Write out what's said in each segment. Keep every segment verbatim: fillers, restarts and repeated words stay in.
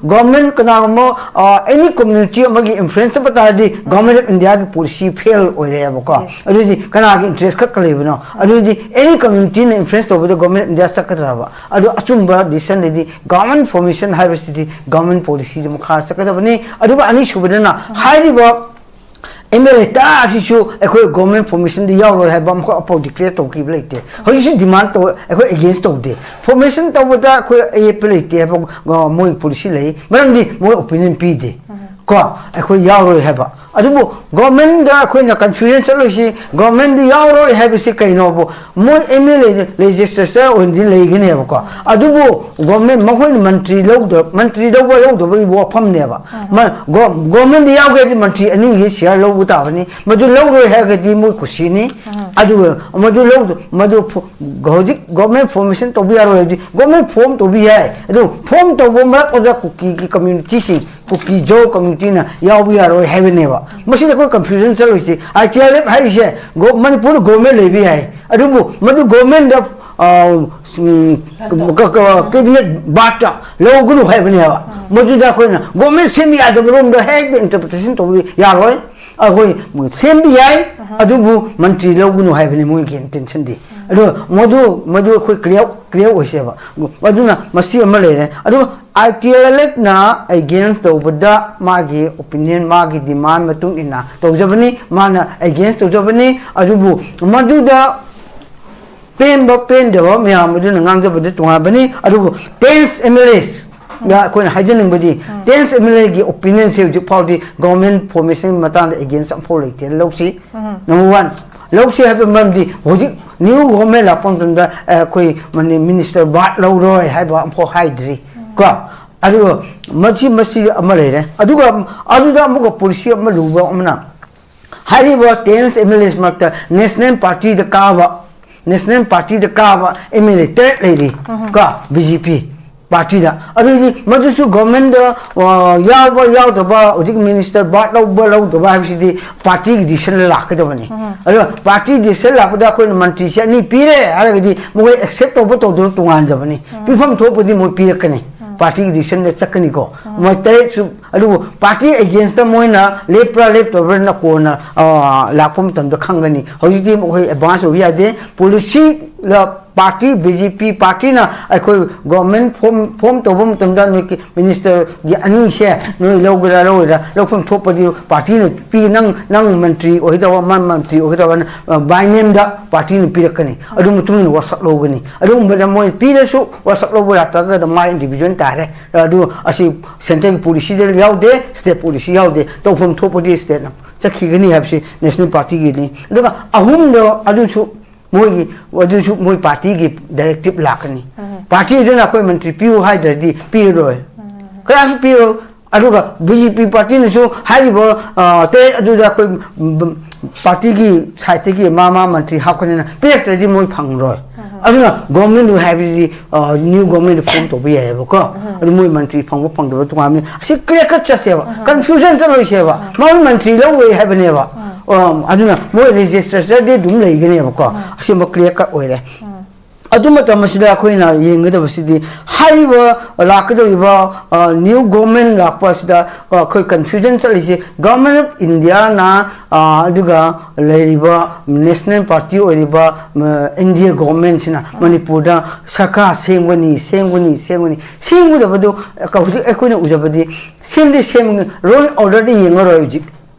Government ꯀꯅꯥꯒꯨꯝꯕ ꯑꯦꯅꯤ community ꯑꯃꯒꯤ influence ꯆꯠꯄ ꯇꯥꯔꯗꯤ ꯒꯣꯔꯃꯦꯟ ꯑꯣꯐ ꯏꯟꯗꯤꯌꯥꯒꯤ ꯄꯣꯂꯤꯁꯤ ꯐꯦꯜ ꯑꯣꯏꯔꯦꯕꯀꯣ꯫ ꯑꯗꯨꯗꯤ ꯀꯅꯥꯒꯤ ꯏꯟꯇꯔꯦꯁ ꯈꯛ ꯂꯩꯕꯅꯣ? ꯑꯗꯨꯗꯤ ꯑꯦꯅꯤ ꯀꯝꯃ꯭ꯌꯨꯅꯤꯇꯤꯅ ꯏꯟꯐ꯭ꯂꯨꯌꯦꯟꯁ ꯇꯧꯕꯗ ꯒꯣꯔꯃꯦꯟ ꯑꯣꯐ ꯏꯟꯗꯤꯌꯥ ꯆꯠꯀꯗ꯭ꯔꯕ? ꯑꯗꯨ ꯑꯆꯨꯝꯕ ꯗꯤꯁꯤꯖꯟꯗꯗꯤ ꯒꯣꯔꯃꯦꯟ ꯐꯣꯔꯃꯦꯁꯟ ꯍꯥꯏꯕꯁꯤꯗꯤ ꯒꯣꯔꯃꯦꯟ ꯄꯣꯂꯤꯁꯤꯗ ꯃꯈꯥ ꯆꯠꯀꯗꯕꯅꯤ꯫ ꯑꯗꯨꯒ ꯑꯅꯤꯁꯨꯕꯗꯅ ꯍꯥꯏꯔꯤꯕ ꯑꯦꯝ ꯑꯦꯜ ꯑꯦ ꯇꯔꯥ ꯑꯁꯤꯁꯨ ꯑꯩꯈꯣꯏ ꯒꯣꯔꯃꯦꯟ ꯐꯣꯔꯃꯦꯁꯟꯗ ꯌꯥꯎꯔꯣꯏ ꯍꯥꯏꯕ ꯑꯃꯈꯛ ꯑꯐꯥꯎ ꯗꯤꯀ꯭ꯂꯦꯌꯔ ꯇꯧꯈꯤꯕ ꯂꯩꯇꯦ꯫ ꯍꯧꯖꯤꯛꯁꯨ ꯗꯤꯃꯥꯟ ꯇꯧ, ꯑꯩꯈꯣꯏ ꯑꯦꯒꯦꯟꯁ ꯇꯧꯗꯦ꯫ ꯐꯣꯔꯃꯦꯁꯟ ꯇꯧꯕꯗ ꯑꯩꯈꯣꯏ ꯑꯌꯦꯠꯄ ꯂꯩꯇꯦ ꯍꯥꯏꯕ, ꯑ, ꯃꯣꯏꯒꯤ ꯄꯣꯂꯤꯁꯤ ꯂꯩ꯫ ꯃꯔꯝꯗꯤ ꯃꯣꯏ ꯑꯣꯄꯤꯅꯤꯌꯟ ꯄꯤꯗꯦ꯫ ꯀꯣ, ꯑꯩꯈꯣꯏ ꯌꯥꯎꯔꯣꯏ ꯍꯥꯏꯕ꯫ ꯑꯗꯨꯕꯨ ꯒꯣꯔꯃꯦꯟꯗ ꯑꯩꯈꯣꯏꯅ ꯀꯟꯐ꯭ꯌꯨꯖꯟ ꯆꯠꯂꯣꯏꯁꯤ, ꯒꯣꯔꯃꯦꯟꯗ ꯌꯥꯎꯔꯣꯏ ꯍꯥꯏꯕꯁꯤ ꯀꯩꯅꯣꯕꯨ? ꯃꯣꯏ ꯑꯦꯝ ꯑꯦꯜ ꯑꯦ ꯂꯦꯖꯤꯁꯂꯦꯆꯔ ꯑꯣꯏꯅꯗꯤ ꯂꯩꯒꯅꯦꯕꯀꯣ꯫ ꯑꯗꯨꯕꯨ ꯒꯣꯔꯃꯦꯟ, ꯃꯈꯣꯏꯅ ꯃꯟꯇ꯭ꯔꯤ ꯂꯧꯗ-, ꯃꯟꯇ꯭ꯔꯤ ꯂꯧꯕ ꯂꯧꯗꯕꯒꯤ ꯋꯥꯐꯝꯅꯦꯕ꯫ ꯃ-, ꯒꯣ-, ꯒꯣꯔꯃꯦꯟꯗ ꯌꯥꯎꯒꯦ ꯍꯥꯏꯗꯤ ꯃꯟꯇ꯭ꯔꯤ ꯑꯅꯤꯒꯤ ꯁꯤꯌꯥꯔ ꯂꯧꯕ ꯇꯥꯕꯅꯤ꯫ ꯃꯗꯨ ꯂꯧꯔꯣꯏ ꯍꯥꯏꯔꯒꯗꯤ ꯃꯣꯏ ꯀꯨꯁꯤꯅꯤ꯫ ꯑꯗꯨꯒ ꯃꯗꯨ ꯂꯧꯗ-, ꯃꯗꯨ ꯐꯣ-, ꯍꯧꯖꯤꯛ ꯒꯣꯔꯃꯦꯟ ꯐꯣꯔꯃꯦꯁꯟ ꯇꯧꯕ ꯌꯥꯔꯣꯏ ꯍꯥꯏꯕꯗꯤ ꯒꯣꯔꯃꯦꯟ ꯐꯣꯔꯝ ꯇꯧꯕ ꯌꯥꯏ꯫ ꯑꯗꯨ ꯐꯣꯔꯝ ꯇꯧꯕ ꯃꯔꯛ ꯑꯗꯨꯗ ꯀꯨꯀꯤꯒꯤ ꯀꯝꯃ꯭ꯌꯨꯅꯤꯇꯤꯁꯤꯡ, ꯀꯨꯀꯤ ꯖꯣ ꯀꯝꯃ꯭ꯌꯨꯅꯤꯇꯤꯅ ꯌꯥꯎꯕ ꯌꯥꯔꯣꯏ ꯍꯥꯏꯕꯅꯦꯕ꯫ ꯃꯁꯤꯗ ꯑꯩꯈꯣꯏ ꯀꯟꯐ꯭ꯌꯨꯖꯟ ꯆꯠꯂꯣꯏꯁꯤ꯫ ꯑꯥꯏ ꯇꯤ ꯑꯦꯜ ꯑꯦꯐ ꯍꯥꯏꯔꯤꯁꯦ ꯒꯣ-, ꯃꯅꯤꯄꯨꯔꯗ ꯒꯣꯔꯃꯦꯟ ꯂꯩꯕ ꯌꯥꯏ, ꯑꯗꯨꯕꯨ ꯃꯗꯨ ꯒꯣꯔꯃꯦꯟꯗ, ꯑ, ꯎꯝ, ꯀ-, ꯀ-, ꯀꯦꯕꯤꯅꯦꯠ ꯕꯥꯔꯠꯇ ꯂꯧꯒꯅꯨ ꯍꯥꯏꯕꯅꯦꯕ꯫ ꯃꯗꯨꯗ ꯑꯩꯈꯣꯏꯅ ꯒꯣꯔꯃꯦꯟ ꯁꯦꯝꯕ ꯌꯥꯗꯕꯔꯣꯝꯗ ꯍꯦꯛ ꯏꯟꯇꯔꯄ꯭ꯔꯤꯇꯦꯁꯟ ꯇꯧꯕ ꯌꯥꯔꯣꯏ꯫ ꯑꯩꯈꯣꯏ ꯁꯦꯝꯕ ꯌꯥꯏ, ꯑꯗꯨꯕꯨ ꯃꯟꯇ꯭ꯔꯤ ꯂꯧꯒꯅꯨ ꯍꯥꯏꯕꯅꯤ ꯃꯣꯏꯒꯤ ꯏꯟꯇꯦꯟꯁꯟꯗꯤ꯫ ꯑꯗꯣ ꯃꯗꯨ, ꯃꯗꯨ ꯑꯩꯈꯣꯏ ꯀ꯭ꯂꯤꯌꯥꯔ, ꯀ꯭ꯂꯤꯌꯥꯔ ꯑꯣꯏꯁꯦꯕ꯫ ꯑꯗꯨꯅ ꯃꯁꯤ ꯑꯃ ꯂꯩꯔꯦ꯫ ꯑꯗꯨꯒ ꯑꯥꯏ ꯇꯤ ꯑꯦꯜ ꯑꯦꯐꯅ ꯑꯦꯒꯦꯟꯁ ꯇꯧꯕꯗ ꯃꯥꯒꯤ ꯑꯣꯄꯤꯅꯤꯌꯟ, ꯃꯥꯒꯤ ꯗꯤꯃꯥꯟ ꯃꯇꯨꯡ ꯏꯟꯅ ꯇꯧꯖꯕꯅꯤ, ꯃꯥꯅ ꯑꯦꯒꯦꯟꯁ ꯇꯧꯖꯕꯅꯤ꯫ ꯑꯗꯨꯕꯨ ꯃꯗꯨꯗ ꯄꯦꯟꯕ ꯄꯦꯟꯗꯕ ꯃꯌꯥꯝ ꯑꯗꯨꯅ ꯉꯥꯡꯖꯕꯗꯤ ꯇꯣꯉꯥꯟꯕꯅꯤ꯫ ꯑꯗꯨꯕꯨ ꯇꯦꯟꯁ ꯑꯦꯝ ꯑꯦꯜ ꯑꯦꯁ ꯗ ꯑꯩꯈꯣꯏꯅ ꯍꯥꯏꯖꯅꯤꯡꯕꯗꯤ, ꯇꯦꯟꯁ ꯑꯦꯝ ꯑꯦꯜ ꯑꯦꯒꯤ ꯑꯣꯄꯤꯅꯤꯌꯟꯁꯦ ꯍꯧꯖꯤꯛ ꯐꯥꯎꯗꯤ ꯒꯣꯔꯃꯦꯟ ꯐꯣꯔꯃꯦꯁꯟꯒꯤ ꯃꯇꯥꯡꯗ ꯑꯦꯒꯦꯟꯁ ꯑꯃꯐꯥꯎ ꯂꯩꯇꯦ꯫ ꯂꯧꯁꯤ, ꯅꯝꯕꯔ ꯋꯥꯟ꯫ ꯂꯧꯁꯤ ꯍꯥꯏꯕ ꯃꯔꯝꯗꯤ ꯍꯧꯖꯤꯛ ꯅ꯭ꯌꯨ ꯒꯣꯔꯃꯦꯟ ꯂꯥꯛꯄ ꯃꯇꯝꯗ, ꯑ, ꯑꯩꯈꯣꯏ ꯃꯅꯤ-, ꯃꯤꯅꯤꯁꯇꯔ ꯕꯥꯔꯠ ꯂꯧꯔꯣꯏ ꯍꯥꯏꯕ ꯑꯃꯐꯥꯎ ꯍꯥꯏꯗ꯭ꯔꯤ꯫ ꯀꯣ? ꯑꯗꯨꯒ ꯃꯁꯤ, ꯃꯁꯤ ꯑꯃ ꯂꯩꯔꯦ꯫ ꯑꯗꯨꯒ ꯑꯗꯨꯗ ꯑꯃꯨꯛꯀ ꯄꯣꯂꯤꯁꯤ ꯑꯃ ꯂꯨꯕ ꯑꯃꯅ, ꯍꯥꯏꯔꯤꯕ ꯇꯦꯟꯁ ꯑꯦꯝ ꯑꯦꯜ ꯑꯦꯁ ꯃꯔꯛꯇ ꯅꯦꯁꯅꯦꯜ ꯄꯥꯔꯇꯤꯗ ꯀꯥꯕ, ꯅꯦꯁꯅꯦꯜ ꯄꯥꯔꯇꯤꯗ ꯀꯥꯕ ꯑꯦꯝ ꯑꯦꯜ ꯑꯦ ꯇꯔꯦꯠ ꯂꯩꯔꯤ꯫ ꯀꯣ? ꯕꯤ ꯖꯦ ꯄꯤ ꯄꯥꯔꯇꯤꯗ꯫ ꯑꯗꯨꯗꯤ ꯃꯗꯨꯁꯨ ꯒꯣꯔꯃꯦꯟꯗ, ꯑ, ꯌꯥꯎꯕ ꯌꯥꯎꯗꯕ, ꯍꯧꯖꯤꯛ ꯃꯤꯅꯤꯁꯇꯔ ꯕꯥꯔꯠ ꯂꯧꯕ ꯂꯧꯗꯕ ꯍꯥꯏꯕꯁꯤꯗꯤ ꯄꯥꯔꯇꯤꯒꯤ ꯗꯤꯁꯤꯖꯟꯗ ꯂꯥꯛꯀꯗꯕꯅꯤ꯫ ꯑꯗꯨꯒ ꯄꯥꯔꯇꯤ ꯗꯤꯁꯤꯖꯟ ꯂꯥꯛꯄꯗ ꯑꯩꯈꯣꯏꯅ ꯃꯟꯇ꯭ꯔꯤꯁꯦ ꯑꯅꯤ ꯄꯤꯔꯦ ꯍꯥꯏꯔꯒꯗꯤ ꯃꯈꯣꯏ ꯑꯦꯛꯁꯦꯞ ꯇꯧꯕ ꯇꯧꯗꯕ ꯇꯣꯉꯥꯟꯖꯕꯅꯤ꯫ ꯄꯤꯐꯝ ꯊꯣꯛꯄꯗꯤ ꯃꯣꯏ ꯄꯤꯔꯛꯀꯅꯤ꯫ ꯄꯥꯔꯇꯤꯒꯤ ꯗꯤꯁꯤꯖꯟꯗ ꯆꯠꯀꯅꯤꯀꯣ꯫ ꯃꯣꯏ ꯇꯔꯦꯠꯁꯨ, ꯑꯗꯨꯕꯨ ꯄꯥꯔꯇꯤ ꯑꯦꯒꯦꯟꯁꯇ ꯃꯣꯏꯅ ꯂꯦꯞꯄ꯭ꯔꯥ ꯂꯦꯞꯇꯕ꯭ꯔꯅ ꯀꯣꯟꯅ, ꯑ, ꯂꯥꯛꯄ ꯃꯇꯝꯗ ꯈꯪꯒꯅꯤ꯫ ꯍꯧꯖꯤꯛꯇꯤ ꯑꯩꯈꯣꯏ ꯑꯦꯗꯚꯥꯟꯁ ꯑꯣꯏꯕ ꯌꯥꯗꯦ꯫ ꯄꯣꯂꯤꯁꯤ ꯄꯥꯔꯇꯤ, ꯕꯤ ꯖꯦ ꯄꯤ ꯄꯥꯔꯇꯤꯅ ꯑꯩꯈꯣꯏ ꯒꯣꯔꯃꯦꯟ ꯐꯣꯝ, ꯐꯣꯝ ꯇꯧꯕ ꯃꯇꯝꯗ ꯅꯣꯏꯒꯤ ꯃꯤꯅꯤꯁꯇꯔꯒꯤ ꯑꯅꯤꯁꯦ ꯅꯣꯏ ꯂꯧꯒꯦꯔꯥ ꯂꯧꯔꯣꯏꯔꯥ, ꯂꯧꯐꯝ ꯊꯣꯛꯄꯗꯤ ꯄꯥꯔꯇꯤꯅ ꯄꯤ, ꯅꯪ, ꯅꯪ ꯃꯟꯇ꯭ꯔꯤ ꯑꯣꯏꯒꯗꯕ, ꯃꯥ ꯃꯟꯇ꯭ꯔꯤ ꯑꯣꯏꯒꯗꯕꯅ, ꯑ, by name ꯗ ꯄꯥꯔꯇꯤꯅ ꯄꯤꯔꯛꯀꯅꯤ꯫ ꯑꯗꯨ ꯃꯇꯨꯡ ꯏꯟꯅ ꯋꯥꯁꯛ ꯂꯧꯒꯅꯤ꯫ ꯑꯗꯨꯒꯨꯝꯕꯗ ꯃꯣꯏ ꯄꯤꯔꯁꯨ ꯋꯥꯁꯛ ꯂꯧꯕ ꯌꯥꯗ꯭ꯔꯒꯗ ꯃꯥ ꯏꯟꯗꯤꯚꯤꯖꯨꯋꯦꯜ ꯇꯥꯔꯦ꯫ ꯑꯗꯨ ꯑꯁꯤ ꯁꯦꯟꯇ꯭ꯔꯒꯤ ꯄꯣꯂꯤꯁꯤꯗ ꯌꯥꯎꯗꯦ, ꯁ꯭ꯇꯦꯠ ꯄꯣꯂꯤꯁꯤ ꯌꯥꯎꯗꯦ, ꯇꯧꯐꯝ ꯊꯣꯛꯄꯗꯤ ꯁ꯭ꯇꯦꯠꯅ ꯆꯠꯈꯤꯒꯅꯤ ꯍꯥꯏꯕꯁꯤ ꯅꯦꯁꯅꯦꯜ ꯄꯥꯔꯇꯤꯒꯤꯅꯤ꯫ ꯑꯗꯨꯒ ꯑꯍꯨꯝꯗꯣ ꯑꯗꯨꯁꯨ ꯃꯣꯏꯒꯤ, ꯑꯗꯨꯁꯨ ꯃꯣꯏ ꯄꯥꯔꯇꯤꯒꯤ ꯗꯥꯏꯔꯦꯛꯇꯤꯞ ꯂꯥꯛꯀꯅꯤ꯫ ꯄꯥꯔꯇꯤ ꯑꯗꯨꯅ ꯑꯩꯈꯣꯏ ꯃꯟꯇ꯭ꯔꯤ ꯄꯤꯌꯨ ꯍꯥꯏꯗ꯭ꯔꯗꯤ ꯄꯤꯔꯔꯣꯏ, ꯀꯅꯥꯁꯨ ꯄꯤꯔꯣꯏ꯫ ꯑꯗꯨꯒ ꯕꯤ ꯖꯦ ꯄꯤ ꯄꯥꯔꯇꯤꯅꯁꯨ ꯍꯥꯏꯔꯤꯕ, ꯑ, ꯇꯔꯦꯠ ꯑꯗꯨꯗ ꯑꯩꯈꯣꯏ, ꯎꯝ, ꯄꯥꯔꯇꯤꯒꯤ ꯁꯥꯏꯠꯇꯒꯤ ꯃꯥ ꯃꯥ ꯃꯟꯇ꯭ꯔꯤ ꯍꯥꯞꯀꯅꯤꯅ ꯄꯤꯔꯛꯇ꯭ꯔꯗꯤ ꯃꯣꯏ ꯐꯪꯔꯣꯏ꯫ ꯑꯗꯨꯅ ꯒꯣꯔꯃꯦꯟꯗꯨ ꯍꯥꯏꯕꯗꯤ, ꯑ, ꯅ꯭ꯌꯨ ꯒꯣꯔꯃꯦꯟꯗꯨ ꯐꯣꯝ ꯇꯧꯕ ꯌꯥꯏꯑꯕꯀꯣ꯫ ꯑꯗꯨ ꯃꯣꯏ ꯃꯟꯇ꯭ꯔꯤ ꯐꯪꯕ ꯐꯪꯗꯕ ꯇꯣꯉꯥꯟꯕꯅꯤ꯫ ꯑꯁꯤ ꯀ꯭ꯂꯤꯌꯥꯔ ꯀꯠ ꯆꯠꯁꯦꯕ, ꯀꯟꯐ꯭ꯌꯨꯖꯟ ꯆꯠꯂꯣꯏꯁꯦꯕ꯫ ꯃꯣꯏ ꯃꯟꯇ꯭ꯔꯤ ꯂꯧꯔꯣꯏ ꯍꯥꯏꯕꯅꯦꯕ꯫ ꯑ, ꯑꯗꯨꯅ ꯃꯣꯏ ꯔꯦꯖꯤꯁꯇꯔꯗꯤ ꯑꯗꯨꯝ ꯂꯩꯒꯅꯦꯕꯀꯣ꯫ ꯑꯁꯤꯃ ꯀ꯭ꯂꯤꯌꯥꯔ ꯀꯠ ꯑꯣꯏꯔꯦ꯫ ꯑꯗꯨ ꯃꯇꯝ ꯑꯁꯤꯗ ꯑꯩꯈꯣꯏꯅ ꯌꯦꯡꯒꯗꯕꯁꯤꯗꯤ ꯍꯥꯏꯔꯤꯕ ꯂꯥꯛꯀꯗꯧꯔꯤꯕ, ꯑ, ꯅ꯭ꯌꯨ ꯒꯣꯔꯃꯦꯟ ꯂꯥꯛꯄ ꯑꯁꯤꯗ, ꯑ, ꯑꯩꯈꯣꯏ ꯀꯟꯐ꯭ꯌꯨꯖꯟ ꯆꯠꯂꯤꯁꯦ ꯒꯣꯔꯃꯦꯟ ꯑꯣꯐ ꯏꯟꯗꯤꯌꯥꯅ, ꯑ, ꯑꯗꯨꯒ ꯂꯩꯔꯤꯕ ꯅꯦꯁꯅꯦꯜ ꯄꯥꯔꯇꯤ ꯑꯣꯏꯔꯤꯕ, ꯃ, ꯑꯦꯟ ꯗꯤ ꯑꯦ ꯒꯣꯔꯃꯦꯟꯁꯤꯅ ꯃꯅꯤꯄꯨꯔꯗ ꯁꯔꯀꯥꯔ ꯁꯦꯝꯒꯅꯤ, ꯁꯦꯝꯒꯅꯤ, ꯁꯦꯝꯒꯅꯤ꯫ ꯁꯦꯝꯒꯗꯕꯗꯨ ꯍꯧꯖꯤꯛ ꯑꯩꯈꯣꯏꯅ ꯎꯖꯕꯗꯤ ꯁꯦꯝꯗꯤ ꯁꯦꯝꯒꯅꯤ, ꯂꯣ ꯑꯦꯟ ꯑꯣꯔꯗꯔꯗꯤ ꯌꯦꯡꯉꯔꯣꯏ ꯍꯧꯖꯤꯛ꯫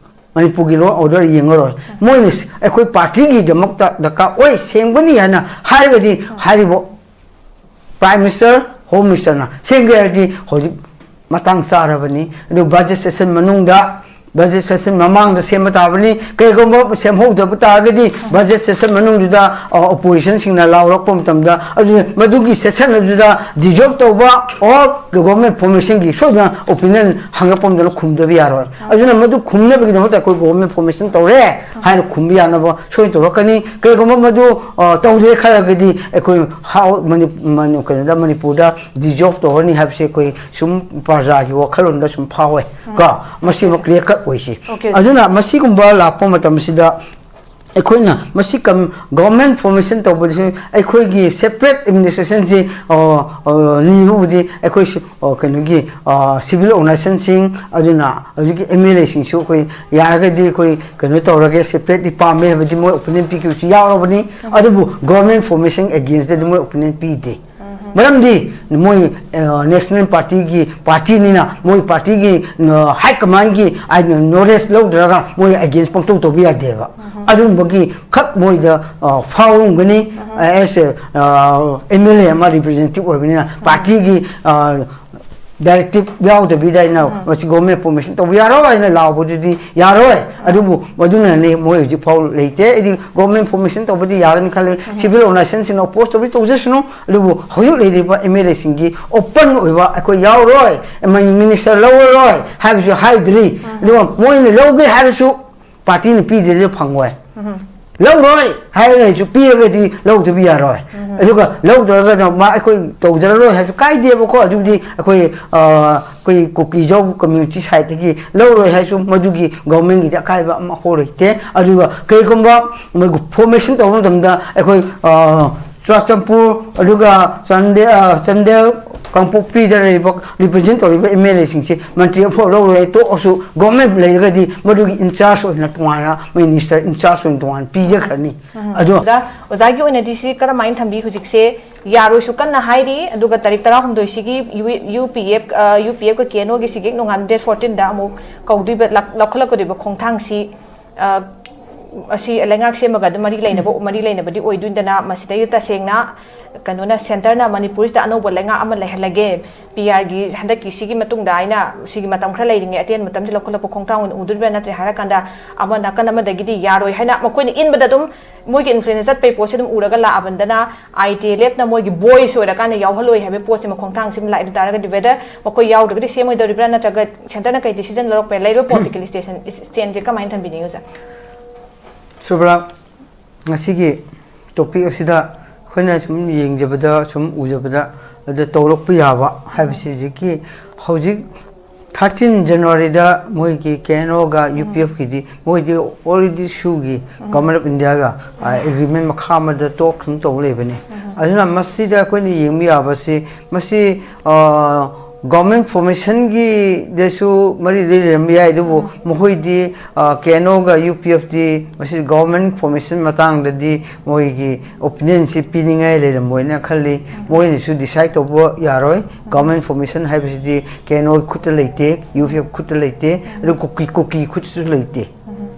ꯃꯅꯤꯄꯨꯔꯒꯤ ꯂꯣ ꯑꯦꯟ ꯑꯣꯔꯗꯔ ꯌꯦꯡꯉꯔꯣꯏ꯫ ꯃꯣꯏꯅ ꯁ-, ꯑꯩꯈꯣꯏ ꯄꯥꯔꯇꯤꯒꯤꯗꯃꯛꯇ ꯗꯔꯀꯥꯔ ꯑꯣꯏ, ꯁꯦꯝꯒꯅꯤ ꯍꯥꯏꯅ ꯍꯥꯏꯔꯒꯗꯤ, ꯍꯥꯏꯔꯤꯕ ꯄ꯭ꯔꯥꯏꯝ ꯃꯤꯅꯤꯁꯇꯔ, ꯍꯣꯝ ꯃꯤꯅꯤꯁꯇꯔꯅ ꯁꯦꯝꯒꯦ ꯍꯥꯏꯔꯗꯤ ꯍꯧꯖꯤꯛ ꯃꯇꯥꯡ ꯆꯥꯔꯕꯅꯤ꯫ ꯑꯗꯨ ꯕꯖꯦꯠ ꯁꯦꯁꯟ ꯃꯅꯨꯡꯗ, ꯕꯖꯦꯠ ꯁꯦꯁꯟ ꯃꯃꯥꯡꯗ ꯁꯦꯝꯕ ꯇꯥꯕꯅꯤ꯫ ꯀꯩꯒꯨꯝꯕ ꯁꯦꯝꯍꯧꯗꯕ ꯇꯥꯔꯒꯗꯤ ꯕꯖꯦꯠ ꯁꯦꯁꯟ ꯃꯅꯨꯡꯗꯨꯗ, ꯑ, ꯑꯣꯄꯣꯖꯤꯁꯟꯁꯤꯡꯅ ꯂꯥꯎꯔꯛꯄ ꯃꯇꯝꯗ, ꯑꯗꯨ ꯃꯗꯨꯒꯤ ꯁꯦꯁꯟ ꯑꯗꯨꯗ ꯗꯤꯖꯣꯜꯕ ꯇꯧꯕ ꯑꯣꯔ ꯒꯣꯔꯃꯦꯟ ꯐꯣꯔꯃꯦꯁꯟꯒꯤ ꯁꯣꯏꯗꯅ ꯑꯣꯄꯤꯅꯤꯌꯟ ꯍꯪꯉꯛꯄ ꯃꯇꯝꯗ ꯈꯨꯝꯗꯕ ꯌꯥꯔꯣꯏ꯫ ꯑꯗꯨꯅ ꯃꯗꯨ ꯈꯨꯝꯅꯕꯒꯤꯗꯃꯛꯇ ꯑꯩꯈꯣꯏ ꯒꯣꯔꯃꯦꯟ ꯐꯣꯔꯃꯦꯁꯟ ꯇꯧꯔꯦ ꯍꯥꯏꯅ ꯈꯨꯝꯕ ꯌꯥꯅꯕ ꯁꯣꯏ ꯇꯧꯔꯛꯀꯅꯤ꯫ ꯀꯩꯒꯨꯝꯕ ꯃꯗꯨ, ꯑ, ꯇꯧꯗꯦ ꯈꯜꯂꯒꯗꯤ ꯑꯩꯈꯣꯏ ꯍꯥꯎ-, ꯃꯅꯤ-, ꯃꯅꯤ-, ꯀꯩꯅꯣꯗ, ꯃꯅꯤꯄꯨꯔꯗ ꯗꯤꯖꯣꯜꯕ ꯇꯧꯔꯅꯤ ꯍꯥꯏꯕꯁꯦ ꯑꯩꯈꯣꯏ ꯁꯨꯝ ꯄ꯭ꯔꯖꯥꯒꯤ ꯋꯥꯈꯜꯂꯣꯟꯗ ꯁꯨꯝ ꯐꯥꯎꯋꯦ꯫ ꯀꯣ, ꯃꯁꯤꯃ ꯀ꯭ꯂꯤꯌꯥꯔ ꯀꯠ ꯑꯣꯏꯁꯤ꯫ ꯑꯣꯀꯦ꯫ ꯑꯗꯨꯅ ꯃꯁꯤꯒꯨꯝꯕ ꯂꯥꯛꯄ ꯃꯇꯝꯁꯤꯗ ꯑꯩꯈꯣꯏꯅ ꯃꯁꯤ ꯀꯝ ꯒꯣꯔꯃꯦꯟ ꯐꯣꯔꯃꯦꯁꯟ ꯇꯧꯕꯗꯁꯨ ꯑꯩꯈꯣꯏꯒꯤ ꯁꯦꯄꯔꯦꯠ ꯑꯦꯗꯃꯤꯅꯤꯁꯇ꯭ꯔꯦꯁꯟꯁꯤ ꯅꯤꯕꯕꯨꯗꯤ ꯑꯩꯈꯣꯏ ꯁꯤ- ꯑꯣ, ꯀꯩꯅꯣꯒꯤ ꯁꯤꯚꯤꯜ ꯑꯣꯔꯒꯅꯥꯏꯖꯦꯁꯟꯁꯤꯡ, ꯑꯗꯨꯅ ꯍꯧꯖꯤꯛꯀꯤ ꯑꯦꯝ ꯑꯦꯜ ꯑꯦꯁꯤꯡꯁꯨ ꯑꯩꯈꯣꯏ ꯌꯥꯔꯒꯗꯤ ꯑꯩꯈꯣꯏ ꯀꯩꯅꯣ ꯇꯧꯔꯒꯦ, ꯁꯦꯄꯔꯦꯠꯂꯤ ꯄꯥꯝꯃꯦ ꯍꯥꯏꯕꯗꯤ ꯃꯣꯏ ꯑꯣꯄꯤꯅꯤꯌꯟ ꯄꯤꯈꯤꯕꯁꯨ ꯌꯥꯎꯔꯕꯅꯤ꯫ ꯑꯗꯨꯕꯨ ꯒꯣꯔꯃꯦꯟ ꯐꯣꯔꯃꯦꯁꯟ ꯑꯦꯒꯦꯟꯁꯇꯗꯤ ꯃꯣꯏ ꯑꯣꯄꯤꯅꯤꯌꯟ ꯄꯤꯗꯦ꯫ ꯃꯔꯝꯗꯤ ꯃꯣꯏ ꯅꯦꯁꯅꯦꯜ ꯄꯥꯔꯇꯤꯒꯤ ꯄꯥꯔꯇꯤꯅꯤꯅ ꯃꯣꯏ ꯄꯥꯔꯇꯤꯒꯤ ꯍꯥꯏ ꯀꯃꯥꯟꯒꯤ ꯅꯣꯂꯦꯖ ꯂꯧꯗ꯭ꯔꯒ ꯃꯣꯏ ꯑꯦꯒꯦꯟꯁ ꯄꯪꯇꯧ ꯇꯧꯕ ꯌꯥꯗꯦꯕ꯫ ꯑꯗꯨꯒꯨꯝꯕꯒꯤ ꯈꯛ ꯃꯣꯏꯗ ꯐꯥꯎꯔꯝꯒꯅꯤ꯫ ꯑꯦꯁ ꯑꯦꯝ ꯑꯦꯜ ꯑꯦ ꯑꯃ ꯔꯤꯄ꯭ꯔꯖꯦꯟꯇꯦꯇꯤꯚ ꯑꯣꯏꯕꯅꯤꯅ ꯄꯥꯔꯇꯤꯒꯤ ꯗꯥꯏꯔꯦꯛꯇꯤꯞ ꯌꯥꯎꯗꯕꯤꯗ ꯑꯩꯅ ꯃꯁꯤ ꯒꯣꯔꯃꯦꯟ ꯐꯣꯔꯃꯦꯁꯟ ꯇꯧꯕ ꯌꯥꯔꯣꯏ ꯍꯥꯏꯅ ꯂꯥꯎꯕꯗꯨꯗꯤ ꯌꯥꯔꯣꯏ꯫ ꯑꯗꯨꯕꯨ ꯃꯗꯨꯅꯅꯤ ꯃꯣꯏ ꯍꯧꯖꯤꯛ ꯐꯥꯎ ꯂꯩꯇꯦ꯫ ꯑꯩꯗꯤ ꯒꯣꯔꯃꯦꯟ ꯐꯣꯔꯃꯦꯁꯟ ꯇꯧꯕꯗꯤ ꯌꯥꯒꯅꯤ ꯈꯜꯂꯤ꯫ ꯁꯤꯚꯤꯜ ꯑꯣꯔꯒꯅꯥꯏꯖꯦꯁꯟꯁꯤꯡꯅ ꯑꯣꯄꯣꯖ ꯇꯧꯕꯤ ꯇꯧꯖꯁꯅꯨ꯫ ꯑꯗꯨꯕꯨ ꯍꯧꯖꯤꯛ ꯂꯩꯔꯤꯕ ꯑꯦꯝ ꯑꯦꯜ ꯑꯦꯁꯤꯡꯒꯤ ꯑꯣꯄꯟ ꯑꯣꯏꯕ ꯑꯩꯈꯣꯏ ꯌꯥꯎꯔꯣꯏ, ꯃꯤꯅꯤꯁꯇꯔ ꯂꯧꯔꯔꯣꯏ ꯍꯥꯏꯕꯁꯨ ꯍꯥꯏꯗ꯭ꯔꯤ꯫ ꯑꯗꯨꯒ ꯃꯣꯏꯅ ꯂꯧꯒꯦ ꯍꯥꯏꯔꯁꯨ ꯄꯥꯔꯇꯤꯅ ꯄꯤꯗ꯭ꯔꯗꯤ ꯐꯪꯉꯣꯏ꯫ ꯂꯧꯔꯣꯏ ꯍꯥꯏꯔꯒꯁꯨ ꯄꯤꯔꯒꯗꯤ ꯂꯧꯗꯕ ꯌꯥꯔꯣꯏ꯫ ꯑꯗꯨꯒ ꯂꯧꯗ꯭ꯔꯒꯅ ꯃꯥ ꯑꯩꯈꯣꯏ ꯇꯧꯖꯔꯔꯣꯏ ꯍꯥꯏꯕꯁꯨ ꯀꯥꯏꯗꯦꯕꯀꯣ꯫ ꯑꯗꯨꯕꯨꯗꯤ ꯑꯩꯈꯣꯏ ꯑꯩꯈꯣꯏ ꯀꯨꯀꯤꯖꯧ ꯀꯝꯃ꯭ꯌꯨꯅꯤꯇꯤ ꯁꯥꯏꯠꯇꯒꯤ ꯂꯧꯔꯣꯏ ꯍꯥꯏꯔꯁꯨ ꯃꯗꯨꯒꯤ ꯒꯣꯔꯃꯦꯟꯒꯤꯗꯤ ꯑꯀꯥꯏꯕ ꯑꯃꯐꯥꯎ ꯂꯩꯇꯦ꯫ ꯑꯗꯨꯒ ꯀꯩꯒꯨꯝꯕ ꯃꯣꯏ ꯐꯣꯔꯃꯦꯁꯟ ꯇꯧꯕ ꯃꯇꯝꯗ ꯑꯩꯈꯣꯏ ꯆꯨꯔꯆꯥꯟꯄꯨꯔ, ꯑꯗꯨꯒ ꯆꯥꯟꯗꯦꯜ, ꯆꯥꯟꯗꯦꯜ, ꯀꯥꯡꯄꯣꯛꯄꯤꯗ ꯂꯩꯔꯤꯕ ꯔꯤꯄ꯭ꯔꯖꯦꯟ ꯇꯧꯔꯤꯕ ꯑꯦꯝ ꯑꯦꯜ ꯑꯦꯁꯤꯡꯁꯦ ꯃꯟꯇ꯭ꯔꯤ ꯑꯃꯐꯥꯎ ꯂꯧꯔꯣꯏ꯫ ꯇꯣꯛꯑꯁꯨ ꯒꯣꯔꯃꯦꯟ ꯂꯩꯔꯒꯗꯤ ꯃꯗꯨꯒꯤ ꯏꯟꯆꯥꯔꯖ ꯑꯣꯏꯅ ꯇꯣꯉꯥꯟꯅ ꯃꯤꯅꯤꯁꯇꯔ ꯏꯟꯆꯥꯔꯖ ꯑꯣꯏꯅ ꯇꯣꯉꯥꯟꯅ ꯄꯤꯖꯈ꯭ꯔꯅꯤ꯫ ꯑꯗꯣ ꯑꯣꯖꯥ, ꯑꯣꯖꯥꯒꯤ ꯑꯣꯏꯅꯗꯤ ꯁꯤ ꯀꯔꯝꯍꯥꯏꯅ ꯊꯝꯕꯤ? ꯍꯧꯖꯤꯛꯁꯦ ꯌꯥꯔꯣꯏꯁꯨ ꯀꯟꯅ ꯍꯥꯏꯔꯤ, ꯑꯗꯨꯒ ꯇꯥꯔꯤꯛ ꯇꯔꯥꯍꯨꯝꯗꯣꯏꯁꯤꯒꯤ U P F, U P ꯑꯦꯐꯀ ꯀꯦ ꯑꯦꯟ ꯑꯣꯒꯤ ꯁꯤꯒꯤ ꯅꯣꯡꯉꯥꯟꯕ ꯗꯦꯠ ꯐꯣꯔꯇꯤꯟꯗ ꯑꯃꯨꯛ ꯀꯧꯗꯣꯏꯕ, ꯂꯧꯈꯠꯂꯛꯀꯗꯣꯏꯕ ꯈꯣꯡꯊꯥꯡꯁꯤ ꯑ, ꯑꯁꯤ ꯂꯩꯉꯥꯛ ꯁꯦꯝꯕꯒ ꯑꯗꯨꯝ ꯃꯔꯤ ꯂꯩꯅꯕ, ꯃꯔꯤ ꯂꯩꯅꯕꯗꯤ ꯑꯣꯏꯗꯣꯏꯗꯅ, ꯃꯁꯤꯗꯩꯗ ꯇꯁꯦꯡꯅ ꯀꯩꯅꯣꯅ, ꯁꯦꯟꯇꯔꯅ ꯃꯅꯤꯄꯨꯔꯁꯤꯗ ꯑꯅꯧꯕ ꯂꯩꯉꯥꯛ ꯑꯃ ꯂꯩꯍꯜꯂꯒꯦ, ꯄꯤ ꯑꯥꯔꯒꯤ ꯍꯟꯗꯛꯀꯤ ꯁꯤꯒꯤ ꯃꯇꯨꯡꯗ ꯍꯥꯏꯅ ꯁꯤꯒꯤ ꯃꯇꯝ ꯈꯔ ꯂꯩꯔꯤꯉꯩ ꯑꯇꯦꯟꯕ ꯃꯇꯝꯗ ꯂꯧꯈꯠꯂꯛꯄ ꯈꯣꯡꯊꯥꯡ ꯑꯣꯏꯅ ꯎꯗꯣꯔꯤꯕ꯭ꯔꯥ, ꯅꯠꯇ꯭ꯔꯦ ꯍꯥꯏꯔꯀꯥꯟꯗ ꯑꯃ ꯅꯥꯀꯟ ꯑꯃꯗꯒꯤꯗꯤ ꯌꯥꯔꯣꯏ ꯍꯥꯏꯅ ꯃꯈꯣꯏꯅ ꯏꯟꯕꯗ ꯑꯗꯨꯝ ꯃꯣꯏꯒꯤ ꯏꯟꯐ꯭ꯂꯨꯌꯦꯟꯁ ꯆꯠꯄꯩ ꯄꯣꯠꯁꯦ ꯑꯗꯨꯝ ꯎꯔꯒ ꯂꯥꯛꯑꯕꯅꯤꯅ, ꯑꯥꯏ ꯇꯤ ꯑꯦꯜ ꯑꯦꯐꯅ ꯃꯣꯏꯒꯤ ꯚꯣꯏꯁ ꯑꯣꯏꯔꯀꯥꯟꯗ ꯌꯥꯎꯍꯜꯂꯣꯏ ꯍꯥꯏꯕꯒꯤ ꯄꯣꯠꯁꯤꯃ, ꯈꯣꯡꯊꯥꯡꯁꯤꯃ ꯂꯥꯛꯏ ꯇꯥꯔꯒꯗꯤ, ꯋꯦꯗꯔ ꯃꯈꯣꯏ ꯌꯥꯎꯗ꯭ꯔꯒꯗꯤ ꯁꯦꯝꯃꯣꯏꯗꯧꯔꯤꯕ꯭ꯔꯥ, ꯅꯠꯇ꯭ꯔꯒ ꯁꯦꯟꯇꯔꯅ ꯀꯩ ꯗꯤꯁꯤꯖꯟ ꯂꯧꯔꯛꯄ ꯌꯥꯏ? ꯂꯩꯔꯤꯕ ꯄꯣꯂꯤꯇꯤꯀꯦꯜ ꯁ꯭ꯇꯦꯁꯟ, ꯁ꯭ꯇꯦꯟꯁꯦ ꯀꯃꯥꯏꯅ ꯊꯝꯕꯤꯅꯤꯡꯉꯤ, ꯑꯣꯖꯥ? ꯁꯨꯕ꯭ꯔꯥ, ꯉꯁꯤꯒꯤ ꯇꯣꯄꯤꯛ ꯑꯁꯤꯗ ꯑꯩꯈꯣꯏꯅ ꯁꯨꯝ ꯌꯦꯡꯖꯕꯗ, ꯁꯨꯝ ꯎꯖꯕꯗ, ꯑꯗ ꯇꯧꯔꯛꯄ ꯌꯥꯕ ꯍꯥꯏꯕꯁꯤ ꯍꯧꯖꯤꯛꯀꯤ, ꯍꯧꯖꯤꯛ ꯊꯥꯔꯇꯤꯟ ꯖꯅꯋꯥꯔꯤꯗ ꯃꯣꯏꯒꯤ ꯀꯦ ꯑꯦꯟ ꯑꯣꯒ ꯌꯨ ꯄꯤ ꯑꯦꯐꯀꯤꯗꯤ ꯃꯣꯏꯗꯤ ꯑꯣꯜꯔꯦꯗꯤ ꯁꯨꯒꯤ ꯒꯣꯔꯃꯦꯟ ꯑꯣꯐ ꯏꯟꯗꯤꯌꯥꯒ ꯑꯦꯒ꯭ꯔꯤꯃꯦꯟ ꯃꯈꯥ ꯑꯃꯗ ꯇꯣꯛ ꯁꯨꯝ ꯇꯧ ꯂꯩꯕꯅꯤ꯫ ꯑꯗꯨꯅ ꯃꯁꯤꯗ ꯑꯩꯈꯣꯏꯅ ꯌꯦꯡꯕ ꯌꯥꯕꯁꯤ ꯃꯁꯤ ꯒꯣꯔꯃꯦꯟ ꯐꯣꯔꯃꯦꯁꯟꯒꯤꯗꯁꯨ ꯃꯔꯤ ꯂꯩꯔꯝꯕ ꯌꯥꯏ, ꯑꯗꯨꯕꯨ ꯃꯈꯣꯏꯗꯤ ꯀꯦ ꯑꯦꯟ ꯑꯣꯒ ꯌꯨ ꯄꯤ ꯑꯦꯐꯇꯤ ꯃꯁꯤ ꯒꯣꯔꯃꯦꯟ ꯐꯣꯔꯃꯦꯁꯟ ꯃꯇꯥꯡꯗꯗꯤ ꯃꯣꯏꯒꯤ ꯑꯣꯄꯤꯅꯤꯌꯟꯁꯤ ꯄꯤꯅꯤꯡꯉꯥꯏ ꯂꯩꯔꯝꯃꯣꯏꯅ ꯈꯜꯂꯤ꯫ ꯃꯣꯏꯅꯁꯨ ꯗꯤꯁꯥꯏꯠ ꯇꯧꯕ ꯌꯥꯔꯣꯏ꯫ ꯒꯣꯔꯃꯦꯟ ꯐꯣꯔꯃꯦꯁꯟ ꯍꯥꯏꯕꯁꯤꯗꯤ ꯀꯦ ꯑꯦꯟ ꯑꯣꯒꯤ ꯈꯨꯠꯇ ꯂꯩꯇꯦ, ꯌꯨ ꯄꯤ ꯑꯦꯐ ꯈꯨꯠꯇ ꯂꯩꯇꯦ, ꯑꯗꯨ ꯀꯨꯀꯤ ꯀꯨꯀꯤ ꯈꯨꯠꯇꯁꯨ ꯂꯩꯇꯦ꯫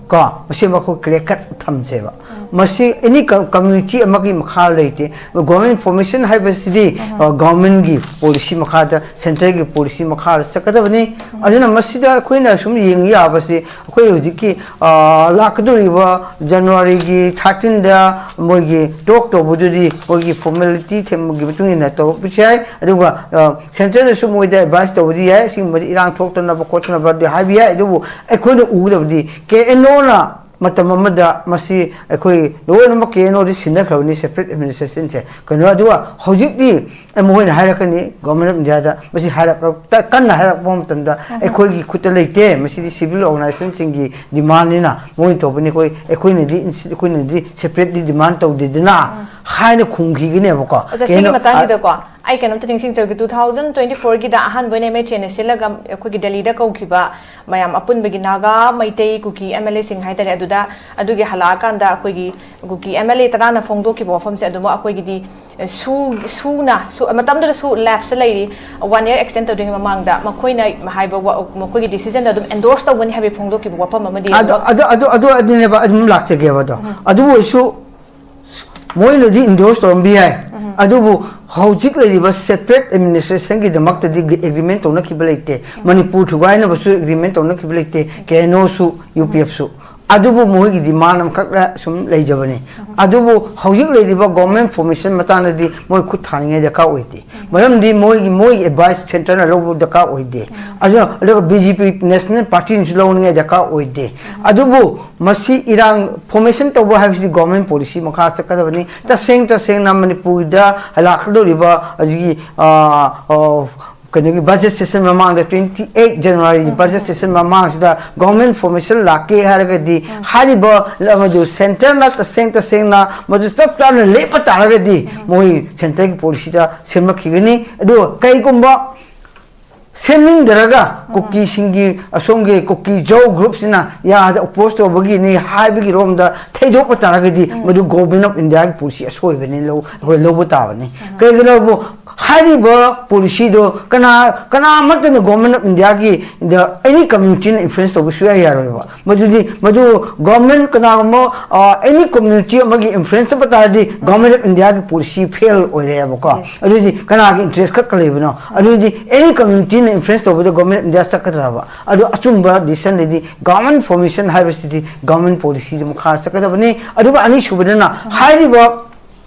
ꯀꯣ, ꯃꯁꯤ ꯑꯩꯈꯣꯏ ꯀ꯭ꯂꯤꯌꯔ ꯀꯠ ꯊꯝꯁꯦꯕ꯫ ꯃꯁꯤ ꯑꯦꯅꯤ ꯀꯝ-, ꯀꯝꯃ꯭ꯌꯨꯅꯤꯇꯤ ꯑꯃꯒꯤ ꯃꯈꯥ ꯂꯩꯇꯦ꯫ ꯒꯣꯔꯃꯦꯟ ꯐꯣꯔꯃꯦꯁꯟ ꯍꯥꯏꯕꯁꯤꯗꯤ, ꯑ, ꯒꯣꯔꯃꯦꯟꯒꯤ ꯄꯣꯂꯤꯁꯤ ꯃꯈꯥꯗ, ꯁꯦꯟꯇꯔꯒꯤ ꯄꯣꯂꯤꯁꯤ ꯃꯈꯥꯗ ꯆꯠꯀꯗꯕꯅꯤ꯫ ꯑꯗꯨꯅ ꯃꯁꯤꯗ ꯑꯩꯈꯣꯏꯅ ꯁꯨꯝ ꯌꯦꯡ ꯌꯥꯕꯁꯤ, ꯑꯩꯈꯣꯏ ꯍꯧꯖꯤꯛꯀꯤ, ꯑ, ꯂꯥꯛꯀꯗꯧꯔꯤꯕ ꯖꯅꯋꯥꯔꯤꯒꯤ ꯊꯥꯔꯇꯤꯟꯗ ꯃꯣꯏꯒꯤ ꯇꯣꯛ ꯇꯧꯕꯗꯨꯗꯤ ꯃꯣꯏꯒꯤ ꯐꯣꯔꯃꯦꯂꯤꯇꯤ ꯊꯝꯕꯒꯤ ꯃꯇꯨꯡ ꯏꯟꯅ ꯇꯧꯔꯛꯄꯁꯨ ꯌꯥꯏ꯫ ꯑꯗꯨꯒ, ꯑ, ꯁꯦꯟꯇꯔꯗꯁꯨ ꯃꯣꯏꯗ ꯑꯦꯗꯚꯥꯏꯁ ꯇꯧꯕꯗꯤ ꯌꯥꯏ, ꯑꯁꯤꯒꯨꯝꯕꯗꯤ ꯏꯔꯥꯡ ꯊꯣꯛꯇꯅꯕ ꯈꯣꯠꯇꯅꯕꯗꯤ ꯍꯥꯏꯕ ꯌꯥꯏ꯫ ꯑꯗꯨꯕꯨ ꯑꯩꯈꯣꯏꯅ ꯎꯒꯗꯕꯗꯤ ꯀꯦ ꯑꯦꯟ ꯑꯣꯅ ꯃꯇꯝ ꯑꯃꯗ ꯃꯁꯤ ꯑꯩꯈꯣꯏ ꯂꯣꯏꯅꯃꯛ ꯀꯦ ꯑꯦꯟ ꯑꯣꯗꯤ ꯁꯤꯟꯅꯈ꯭ꯔꯕꯅꯤ, ꯁꯦꯄꯔꯦꯠ ꯑꯦꯗꯃꯤꯅꯤꯁꯇ꯭ꯔꯦꯁꯟꯁꯦ꯫ ꯀꯩꯅꯣ, ꯑꯗꯨꯒ ꯍꯧꯖꯤꯛꯇꯤ ꯃꯈꯣꯏꯅ ꯍꯥꯏꯔꯛꯀꯅꯤ, ꯒꯣꯔꯃꯦꯟ ꯑꯣꯐ ꯏꯟꯗꯤꯌꯥꯗ ꯃꯁꯤ ꯍꯥꯏꯔꯛꯄ, ꯀꯟꯅ ꯍꯥꯏꯔꯛꯄ ꯃꯇꯝꯗ ꯑꯩꯈꯣꯏꯒꯤ ꯈꯨꯠꯇ ꯂꯩꯇꯦ, ꯃꯁꯤꯗꯤ ꯁꯤꯚꯤꯜ ꯑꯣꯔꯒꯅꯥꯏꯖꯦꯁꯟꯁꯤꯡꯒꯤ ꯗꯤꯃꯥꯟꯅꯤꯅ ꯃꯣꯏꯅ ꯇꯧꯕꯅꯤ, ꯑꯩꯈꯣꯏ, ꯑꯩꯈꯣꯏꯅꯗꯤ, ꯑꯩꯈꯣꯏꯅꯗꯤ ꯁꯦꯄꯔꯦꯠꯂꯤ ꯗꯤꯃꯥꯟ ꯇꯧꯗꯦꯗꯅ ꯍꯥꯏꯅ ꯈꯨꯝꯈꯤꯒꯅꯦꯕꯀꯣ꯫ ꯑꯣꯖꯥ, ꯁꯤꯒꯤ ꯀꯩꯅꯣ, ꯃꯇꯥꯡꯁꯤꯗꯀꯣ ꯑꯩ ꯀꯩꯅꯣꯝꯇ ꯅꯤꯡꯁꯤꯡꯖꯒꯦ꯫ ꯇꯨ ꯊꯥꯎꯖꯟ ꯇ꯭ꯋꯦꯟꯇꯤ ꯐꯣꯔꯒꯤꯗ ꯑꯍꯥꯟꯕ ꯑꯣꯏꯅ ꯑꯦꯝ ꯑꯩꯆ ꯑꯦꯅ ꯁꯤꯜꯂꯒ ꯑꯩꯈꯣꯏꯒꯤ ꯗꯦꯜꯂꯤꯗ ꯀꯧꯈꯤꯕ ꯃꯌꯥꯝ ꯑꯄꯨꯟꯕꯒꯤ ꯅꯥꯒꯥ, ꯃꯩꯇꯩ, ꯀꯨꯀꯤ ꯑꯦꯝ ꯑꯦꯜ ꯑꯦꯁꯤꯡ ꯍꯥꯏꯇꯥꯔꯦ, ꯑꯗꯨꯗ, ꯑꯗꯨꯒꯤ ꯍꯜꯂꯛꯑꯀꯥꯟꯗ ꯑꯩꯈꯣꯏꯒꯤ ꯀꯨꯀꯤ ꯑꯦꯝ ꯑꯦꯜ ꯑꯦ ꯇꯔꯥꯅ ꯐꯣꯡꯗꯣꯛꯈꯤꯕ ꯋꯥꯐꯝꯁꯦ ꯑꯗꯨꯃꯛ ꯑꯩꯈꯣꯏꯒꯤꯗꯤ, ꯑꯦ, ꯁꯨ-, ꯁꯨꯅ, ꯁꯨ-, ꯃꯇꯝꯗꯨꯗꯁꯨ ꯂꯦꯞꯁꯇ ꯂꯩꯔꯤ, ꯋꯥꯟ ꯏꯌꯔ ꯑꯦꯛꯁꯇꯦꯟ ꯇꯧꯗ꯭ꯔꯤꯉꯩ ꯃꯃꯥꯡꯗ ꯃꯈꯣꯏꯅ ꯍꯥꯏꯕ ꯋꯥ-, ꯃꯈꯣꯏꯒꯤ ꯗꯤꯁꯤꯖꯟꯗ ꯑꯗꯨꯝ ꯑꯦꯟꯗꯣꯔꯁ ꯇꯧꯒꯅꯤ ꯍꯥꯏꯕꯒꯤ ꯐꯣꯡꯗꯣꯛꯈꯤꯕ ꯋꯥꯐꯝ ꯑꯃꯗꯤ ꯑꯗꯨ, ꯑꯗꯨꯃꯛ ꯑꯗꯨ, ꯑꯗꯨ, ꯑꯗꯨꯅꯦꯕ ꯑꯗꯨꯝ ꯂꯥꯛꯆꯒꯦꯕ ꯑꯗꯣ꯫ ꯑꯗꯨ ꯑꯣꯏꯔꯁꯨ ꯃꯣꯏꯅꯗꯤ ꯏꯟꯗꯣꯔꯁ ꯇꯧꯔꯝꯕ ꯌꯥꯏ, ꯑꯗꯨꯕꯨ ꯍꯧꯖꯤꯛ ꯂꯩꯔꯤꯕ ꯁꯦꯄꯔꯦꯠ ꯑꯦꯗꯃꯤꯅꯤꯁꯇ꯭ꯔꯦꯁꯟꯒꯤꯗꯃꯛꯇꯗꯤ ꯑꯦꯒ꯭ꯔꯤꯃꯦꯟ ꯇꯧꯅꯈꯤꯕ ꯂꯩꯇꯦ꯫ ꯃꯅꯤꯄꯨꯔ ꯊꯨꯒꯥꯏꯅꯕꯁꯨ ꯑꯦꯒ꯭ꯔꯤꯃꯦꯟ ꯇꯧꯅꯈꯤꯕ ꯂꯩꯇꯦ, ꯀꯦ ꯑꯦꯟ ꯑꯣꯁꯨ, ꯌꯨ ꯄꯤ ꯑꯦꯐꯁꯨ꯫ ꯑꯗꯨꯕꯨ ꯃꯣꯏꯒꯤ ꯗꯤꯃꯥꯟ ꯑꯃꯈꯛ ꯁꯨꯝ ꯂꯩꯖꯕꯅꯤ꯫ ꯑꯗꯨꯕꯨ ꯍꯧꯖꯤꯛ ꯂꯩꯔꯤꯕ ꯒꯣꯔꯃꯦꯟ ꯐꯣꯔꯃꯦꯁꯟ ꯃꯇꯥꯡꯗꯗꯤ ꯃꯣꯏ ꯈꯨꯠ ꯊꯥꯅꯤꯡꯉꯥꯏ ꯗꯔꯀꯥꯔ ꯑꯣꯏꯗꯦ꯫ ꯃꯔꯝꯗꯤ ꯃꯣꯏꯒꯤ, ꯃꯣꯏꯒꯤ ꯑꯦꯗꯚꯥꯏꯁ ꯁꯦꯟꯇꯔꯅ ꯂꯧꯕ ꯗꯔꯀꯥꯔ ꯑꯣꯏꯗꯦ꯫ ꯑꯗꯨꯅ, ꯑꯗꯨꯒ ꯕꯤ ꯖꯦ ꯄꯤ ꯅꯦꯁꯅꯦꯜ ꯄꯥꯔꯇꯤꯅꯁꯨ ꯂꯧꯅꯤꯡꯉꯥꯏ ꯗꯔꯀꯥꯔ ꯑꯣꯏꯗꯦ꯫ ꯑꯗꯨꯕꯨ ꯃꯁꯤ ꯏꯔꯥꯡ ꯐꯣꯔꯃꯦꯁꯟ ꯇꯧꯕ ꯍꯥꯏꯕꯁꯤꯗꯤ ꯒꯣꯔꯃꯦꯟ ꯄꯣꯂꯤꯁꯤ ꯃꯈꯥ ꯆꯠꯀꯗꯕꯅꯤ꯫ ꯇꯁꯦꯡ ꯇꯁꯦꯡꯅ ꯃꯅꯤꯄꯨꯔꯗ ꯂꯥꯛꯀꯗꯧꯔꯤꯕ ꯍꯧꯖꯤꯛꯀꯤ, ꯑ, ꯑ, ꯀꯩꯅꯣꯒꯤ ꯕꯖꯦꯠ ꯁꯦꯁꯟ ꯃꯃꯥꯡꯗ, twenty eight January budget session ꯃꯃꯥꯡꯁꯤꯗ ꯒꯣꯔꯃꯦꯟ ꯐꯣꯔꯃꯦꯁꯟ ꯂꯥꯛꯀꯦ ꯍꯥꯏꯔꯒꯗꯤ, ꯍꯥꯏꯔꯤꯕ ꯃꯗꯨ ꯁꯦꯟꯇꯔꯅ ꯇꯁꯦꯡ ꯇꯁꯦꯡꯅ ꯃꯗꯨ ꯆꯞ ꯆꯥꯅ ꯂꯦꯞꯄ ꯇꯥꯔꯒꯗꯤ, ꯃꯣꯏ ꯁꯦꯟꯇꯔꯒꯤ ꯄꯣꯂꯤꯁꯤꯗ ꯁꯦꯝꯃꯛꯈꯤꯒꯅꯤ꯫ ꯑꯗꯨꯒ ꯀꯩꯒꯨꯝꯕ ꯁꯦꯝꯅꯤꯡꯗ꯭ꯔꯒ, ꯀꯨꯀꯤꯁꯤꯡꯒꯤ, ꯑꯁꯣꯝꯒꯤ ꯀꯨꯀꯤ ꯖꯧ ꯒ꯭ꯔꯨꯞꯁꯤꯅ ꯌꯥꯗ ꯑꯣꯄꯣꯖ ꯇꯧꯕꯒꯤꯅꯤ ꯍꯥꯏꯕꯒꯤ ꯔꯣꯝꯗ ꯊꯩꯗꯣꯛꯄ ꯇꯥꯔꯒꯗꯤ, ꯃꯗꯨ ꯒꯣꯔꯃꯦꯟ ꯑꯣꯐ ꯏꯟꯗꯤꯌꯥꯒꯤ ꯄꯣꯂꯤꯁꯤ ꯑꯁꯣꯏꯕꯅꯤ, ꯂꯧ-, ꯑꯩꯈꯣꯏ ꯂꯧꯕ ꯇꯥꯕꯅꯤ꯫ ꯀꯩꯒꯤꯅꯣꯕꯨ, ꯍꯥꯏꯔꯤꯕ ꯄꯣꯂꯤꯁꯤꯗꯣ ꯀꯅꯥ, ꯀꯅꯥ ꯑꯃꯠꯇꯅ ꯒꯣꯔꯃꯦꯟ ꯑꯣꯐ ꯏꯟꯗꯤꯌꯥꯒꯤ, ꯗ ꯑꯦꯅꯤ ꯀꯝꯃ꯭ꯌꯨꯅꯤꯇꯤꯅ ꯏꯟꯐ꯭ꯂꯨꯌꯦꯟꯁ ꯇꯧꯕ ꯁꯨꯡꯌꯥ ꯌꯥꯔꯣꯏꯕ꯫ ꯃꯗꯨꯗꯤ, ꯃꯗꯨ ꯒꯣꯔꯃꯦꯟ ꯀꯅꯥꯒꯨꯝꯕ, ꯑ, ꯑꯦꯅꯤ ꯀꯝꯃ꯭ꯌꯨꯅꯤꯇꯤ ꯑꯃꯒꯤ ꯏꯟꯐ꯭ꯂꯨꯌꯦꯟꯁ ꯆꯠꯄ ꯇꯥꯔꯗꯤ, ꯒꯣꯔꯃꯦꯟ ꯑꯣꯐ ꯏꯟꯗꯤꯌꯥꯒꯤ ꯄꯣꯂꯤꯁꯤ ꯐꯦꯜ ꯑꯣꯏꯔꯦꯕꯀꯣ꯫ ꯑꯗꯨꯗꯤ ꯀꯅꯥꯒꯤ ꯏꯟꯇꯔꯦꯁ ꯈꯛ ꯂꯩꯕꯅꯣ? ꯑꯗꯨꯗꯤ ꯑꯦꯅꯤ ꯀꯝꯃ꯭ꯌꯨꯅꯤꯇꯤꯅ ꯏꯟꯐ꯭ꯂꯨꯌꯦꯟꯁ ꯇꯧꯕꯗ ꯒꯣꯔꯃꯦꯟ ꯑꯣꯐ ꯏꯟꯗꯤꯌꯥ ꯆꯠꯀꯗ꯭ꯔꯕ? ꯑꯗꯨ ꯑꯆꯨꯝꯕ ꯗꯤꯁꯤꯖꯟꯗꯗꯤ ꯒꯣꯔꯃꯦꯟ ꯐꯣꯔꯃꯦꯁꯟ ꯍꯥꯏꯕꯁꯤꯗꯤ ꯒꯣꯔꯃꯦꯟ ꯄꯣꯂꯤꯁꯤꯗ ꯃꯈꯥ ꯆꯠꯀꯗꯕꯅꯤ꯫ ꯑꯗꯨꯒ ꯑꯅꯤꯁꯨꯕꯗꯅ, ꯍꯥꯏꯔꯤꯕ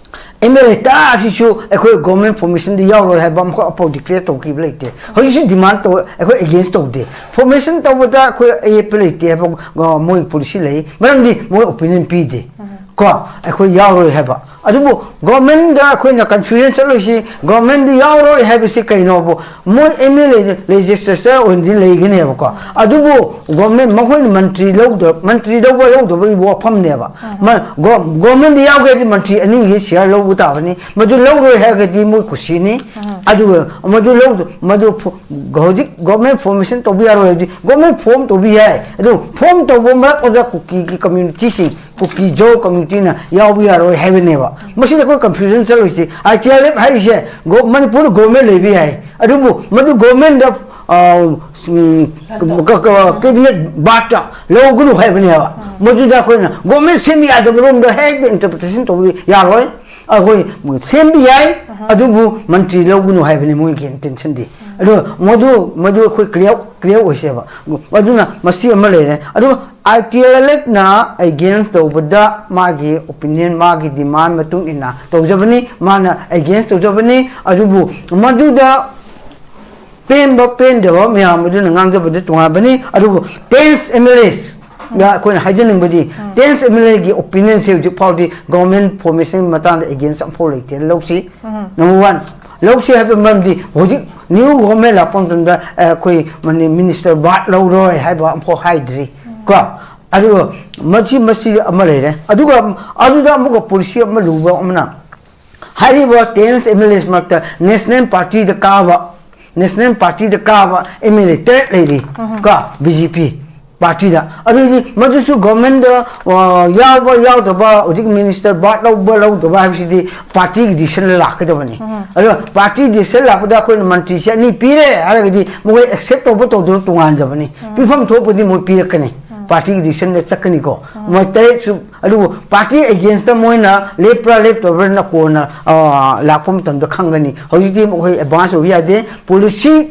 ꯑꯦꯝ ꯑꯦꯜ ꯑꯦ ꯇꯔꯥ ꯑꯁꯤꯁꯨ ꯑꯩꯈꯣꯏ ꯒꯣꯔꯃꯦꯟ ꯐꯣꯔꯃꯦꯁꯟꯗ ꯌꯥꯎꯔꯣꯏ ꯍꯥꯏꯕ ꯑꯃꯈꯛ ꯑꯐꯥꯎ ꯗꯤꯀ꯭ꯂꯦꯌꯔ ꯇꯧꯈꯤꯕ ꯂꯩꯇꯦ꯫ ꯍꯧꯖꯤꯛꯁꯨ ꯗꯤꯃꯥꯟ ꯇꯧ, ꯑꯩꯈꯣꯏ ꯑꯦꯒꯦꯟꯁ ꯇꯧꯗꯦ꯫ ꯐꯣꯔꯃꯦꯁꯟ ꯇꯧꯕꯗ ꯑꯩꯈꯣꯏ ꯑꯌꯦꯠꯄ ꯂꯩꯇꯦ ꯍꯥꯏꯕ, ꯑ, ꯃꯣꯏ ꯄꯣꯂꯤꯁꯤ ꯂꯩ, ꯃꯔꯝꯗꯤ ꯃꯣꯏ ꯑꯣꯄꯤꯅꯤꯌꯟ ꯄꯤꯗꯦ꯫ ꯀꯣ, ꯑꯩꯈꯣꯏ ꯌꯥꯎꯔꯣꯏ ꯍꯥꯏꯕ꯫ ꯑꯗꯨꯕꯨ ꯒꯣꯔꯃꯦꯟꯗ ꯑꯩꯈꯣꯏꯅ ꯀꯟꯐ꯭ꯌꯨꯖꯟ ꯆꯠꯂꯣꯏꯁꯤ, ꯒꯣꯔꯃꯦꯟꯗ ꯌꯥꯎꯔꯣꯏ ꯍꯥꯏꯕꯁꯤ ꯀꯩꯅꯣꯕꯨ, ꯃꯣꯏ ꯑꯦꯝ ꯑꯦꯜ ꯑꯦ ꯂꯦꯖꯤꯁꯂꯦꯆꯔ ꯑꯣꯏꯅꯗꯤ ꯂꯩꯒꯅꯦꯕꯀꯣ꯫ ꯑꯗꯨꯕꯨ ꯒꯣꯔꯃꯦꯟ, ꯃꯈꯣꯏꯅ ꯃꯟꯇ꯭ꯔꯤ ꯂꯧꯗ-, ꯃꯟꯇ꯭ꯔꯤ ꯂꯧꯕ ꯂꯧꯗꯕꯒꯤ ꯋꯥꯐꯝꯅꯦꯕ꯫ ꯃ-, ꯒꯣ-, ꯒꯣꯔꯃꯦꯟꯗ ꯌꯥꯎꯒꯦ ꯍꯥꯏꯔꯗꯤ ꯃꯟꯇ꯭ꯔꯤ ꯑꯅꯤꯒꯤ ꯁꯤꯌꯥꯔ ꯂꯧꯕ ꯇꯥꯕꯅꯤ꯫ ꯃꯗꯨ ꯂꯧꯔꯣꯏ ꯍꯥꯏꯔꯒꯗꯤ ꯃꯣꯏ ꯀꯨꯁꯤꯅꯤ꯫ ꯑꯗꯨꯒ ꯃꯗꯨ ꯂꯧꯗ-, ꯃꯗꯨ ꯐꯣ-, ꯍꯧꯖꯤꯛ ꯒꯣꯔꯃꯦꯟ ꯐꯣꯔꯃꯦꯁꯟ ꯇꯧꯕ ꯌꯥꯔꯣꯏ ꯍꯥꯏꯕꯗꯤ, ꯒꯣꯔꯃꯦꯟ ꯐꯣꯔꯝ ꯇꯧꯕ ꯌꯥꯏ, ꯑꯗꯨ ꯐꯣꯔꯝ ꯇꯧꯕ ꯃꯔꯛꯇꯨꯗ ꯀꯨꯀꯤꯒꯤ ꯀꯝꯃ꯭ꯌꯨꯅꯤꯇꯤꯁꯤꯡ, ꯀꯨꯀꯤ ꯖꯧ ꯀꯝꯃ꯭ꯌꯨꯅꯤꯇꯤꯅ ꯌꯥꯎꯕ ꯌꯥꯔꯣꯏ ꯍꯥꯏꯕꯅꯦꯕ꯫ ꯃꯁꯤꯗ ꯑꯩꯈꯣꯏ ꯀꯟꯐ꯭ꯌꯨꯖꯟ ꯆꯠꯂꯣꯏꯁꯤ꯫ ꯑꯥꯏ ꯇꯤ ꯑꯦꯜ ꯑꯦꯐ ꯍꯥꯏꯔꯤꯁꯦ ꯒꯣ-, ꯃꯅꯤꯄꯨꯔꯗ ꯒꯣꯔꯃꯦꯟ ꯂꯩꯕ ꯌꯥꯏ, ꯑꯗꯨꯕꯨ ꯃꯗꯨ ꯒꯣꯔꯃꯦꯟꯗ, ꯑ, ꯎꯝ, ꯀ-, ꯀ-, ꯀꯦꯕꯤꯅꯦꯠ ꯕꯥꯔꯠꯇ ꯂꯧꯒꯅꯨ ꯍꯥꯏꯕꯅꯦꯕ꯫ ꯃꯗꯨꯗ ꯑꯩꯈꯣꯏꯅ ꯒꯣꯔꯃꯦꯟ ꯁꯦꯝꯕ ꯌꯥꯗꯕ ꯔꯣꯝꯗ ꯍꯦꯛ ꯏꯟꯇꯔꯄ꯭ꯔꯤꯇꯦꯁꯟ ꯇꯧꯕ ꯌꯥꯔꯣꯏ꯫ ꯑꯩꯈꯣꯏ ꯁꯦꯝꯕ ꯌꯥꯏ, ꯑꯗꯨꯕꯨ ꯃꯟꯇ꯭ꯔꯤ ꯂꯧꯒꯅꯨ ꯍꯥꯏꯕꯅꯤ ꯃꯣꯏꯒꯤ ꯏꯟꯇꯦꯟꯁꯟꯗꯤ꯫ ꯑꯗꯣ ꯃꯗꯨ, ꯃꯗꯨ ꯑꯩꯈꯣꯏ ꯀ꯭ꯂꯤꯌꯥꯔ, ꯀ꯭ꯂꯤꯌꯥꯔ ꯑꯣꯏꯁꯦꯕ꯫ ꯑꯗꯨꯅ ꯃꯁꯤ ꯑꯃ ꯂꯩꯔꯦ꯫ ꯑꯗꯨꯒ ꯑꯥꯏ ꯇꯤ ꯑꯦꯜ ꯑꯦꯐꯅ ꯑꯦꯒꯦꯟꯁ ꯇꯧꯕꯗ ꯃꯥꯒꯤ ꯑꯣꯄꯤꯅꯤꯌꯟ, ꯃꯥꯒꯤ ꯗꯤꯃꯥꯟ ꯃꯇꯨꯡ ꯏꯟꯅ ꯇꯧꯖꯕꯅꯤ, ꯃꯥꯅ ꯑꯦꯒꯦꯟꯁ ꯇꯧꯖꯕꯅꯤ꯫ ꯑꯗꯨꯕꯨ ꯃꯗꯨꯗ ꯄꯦꯟꯕ ꯄꯦꯟꯗꯕ ꯃꯌꯥꯝ ꯑꯗꯨꯅ ꯉꯥꯡꯖꯕꯗ ꯇꯣꯉꯥꯟꯕꯅꯤ꯫ ꯑꯗꯨꯕꯨ ꯇꯦꯟꯁ ꯑꯦꯝ ꯑꯦꯜ ꯑꯦꯁ ꯑꯩꯈꯣꯏꯅ ꯍꯥꯏꯖꯅꯤꯡꯕꯗꯤ, ꯇꯦꯟꯁ ꯑꯦꯝ ꯑꯦꯜ ꯑꯦꯒꯤ ꯑꯣꯄꯤꯅꯤꯌꯟꯁꯦ ꯍꯧꯖꯤꯛ ꯐꯥꯎꯗꯤ ꯒꯣꯔꯃꯦꯟ ꯐꯣꯔꯃꯦꯁꯟꯒꯤ ꯃꯇꯥꯡꯗ ꯑꯦꯒꯦꯟꯁ ꯑꯃꯐꯥꯎ ꯂꯩꯇꯦ꯫ ꯂꯧꯁꯤ, ꯅꯝꯕꯔ ꯋꯥꯟ, ꯂꯧꯁꯤ ꯍꯥꯏꯕ ꯃꯔꯝꯗꯤ ꯍꯧꯖꯤꯛ ꯅ꯭ꯌꯨ ꯒꯣꯔꯃꯦꯟ ꯂꯥꯛꯄ ꯃꯇꯝꯗ, ꯑ, ꯑꯩꯈꯣꯏ ꯃꯅꯤ-, ꯃꯤꯅꯤꯁꯇꯔ ꯕꯥꯔꯠ ꯂꯧꯔꯣꯏ ꯍꯥꯏꯕ ꯑꯃꯐꯥꯎ ꯍꯥꯏꯗ꯭ꯔꯤ ꯀꯣ꯫ ꯑꯗꯨꯒ ꯃꯁꯤ, ꯃꯁꯤ ꯑꯃ ꯂꯩꯔꯦ꯫ ꯑꯗꯨꯒ ꯑꯗꯨꯗ ꯑꯃꯨꯛꯀ ꯄꯣꯂꯤꯁꯤ ꯑꯃ ꯂꯨꯕ ꯑꯃꯅ, ꯍꯥꯏꯔꯤꯕ ꯇꯦꯟꯁ ꯑꯦꯝ ꯑꯦꯜ ꯑꯦꯁ ꯃꯔꯛꯇ ꯅꯦꯁꯅꯦꯜ ꯄꯥꯔꯇꯤꯗ ꯀꯥꯕ, ꯅꯦꯁꯅꯦꯜ ꯄꯥꯔꯇꯤꯗ ꯀꯥꯕ ꯑꯦꯝ ꯑꯦꯜ ꯑꯦ ꯇꯔꯦꯠ ꯂꯩꯔꯤ ꯀꯣ, ꯕꯤ ꯖꯦ ꯄꯤ ꯄꯥꯔꯇꯤꯗ꯫ ꯑꯗꯨꯗꯤ ꯃꯗꯨꯁꯨ ꯒꯣꯔꯃꯦꯟꯗ, ꯑ, ꯌꯥꯎꯕ ꯌꯥꯎꯗꯕ, ꯍꯧꯖꯤꯛ ꯃꯤꯅꯤꯁꯇꯔ ꯕꯥꯔꯠ ꯂꯧꯕ ꯂꯧꯗꯕ ꯍꯥꯏꯕꯁꯤꯗꯤ ꯄꯥꯔꯇꯤꯒꯤ ꯗꯤꯁꯤꯖꯟꯗ ꯂꯥꯛꯀꯗꯕꯅꯤ꯫ ꯑꯗꯨꯒ ꯄꯥꯔꯇꯤ ꯗꯤꯁꯤꯖꯟ ꯂꯥꯛꯄꯗ ꯑꯩꯈꯣꯏꯅ ꯃꯟꯇ꯭ꯔꯤꯁꯦ ꯑꯅꯤ ꯄꯤꯔꯦ ꯍꯥꯏꯔꯒꯗꯤ ꯃꯈꯣꯏ ꯑꯦꯛꯁꯦꯞ ꯇꯧꯕ ꯇꯧꯗꯕ ꯇꯣꯉꯥꯟꯖꯕꯅꯤ꯫ ꯄꯤꯐꯝ ꯊꯣꯛꯄꯗꯤ ꯃꯣꯏ ꯄꯤꯔꯛꯀꯅꯤ꯫ ꯄꯥꯔꯇꯤꯒꯤ ꯗꯤꯁꯤꯖꯟꯗ ꯆꯠꯀꯅꯤꯀꯣ꯫ ꯃꯣꯏ ꯇꯔꯦꯠꯁꯨ, ꯑꯗꯨꯕꯨ ꯄꯥꯔꯇꯤ ꯑꯦꯒꯦꯟꯁꯇ ꯃꯣꯏꯅ ꯂꯦꯞꯄ꯭ꯔꯥ ꯂꯦꯞꯇꯕ꯭ꯔꯥꯅ ꯀꯣꯟꯅ, ꯑ, ꯂꯥꯛꯄ ꯃꯇꯝꯗ ꯈꯪꯒꯅꯤ꯫ ꯍꯧꯖꯤꯛꯇꯤ ꯃꯈꯣꯏ ꯑꯦꯗꯚꯥꯟꯁ ꯑꯣꯏꯕ ꯌꯥꯗꯦ꯫ ꯄꯣꯂꯤꯁꯤ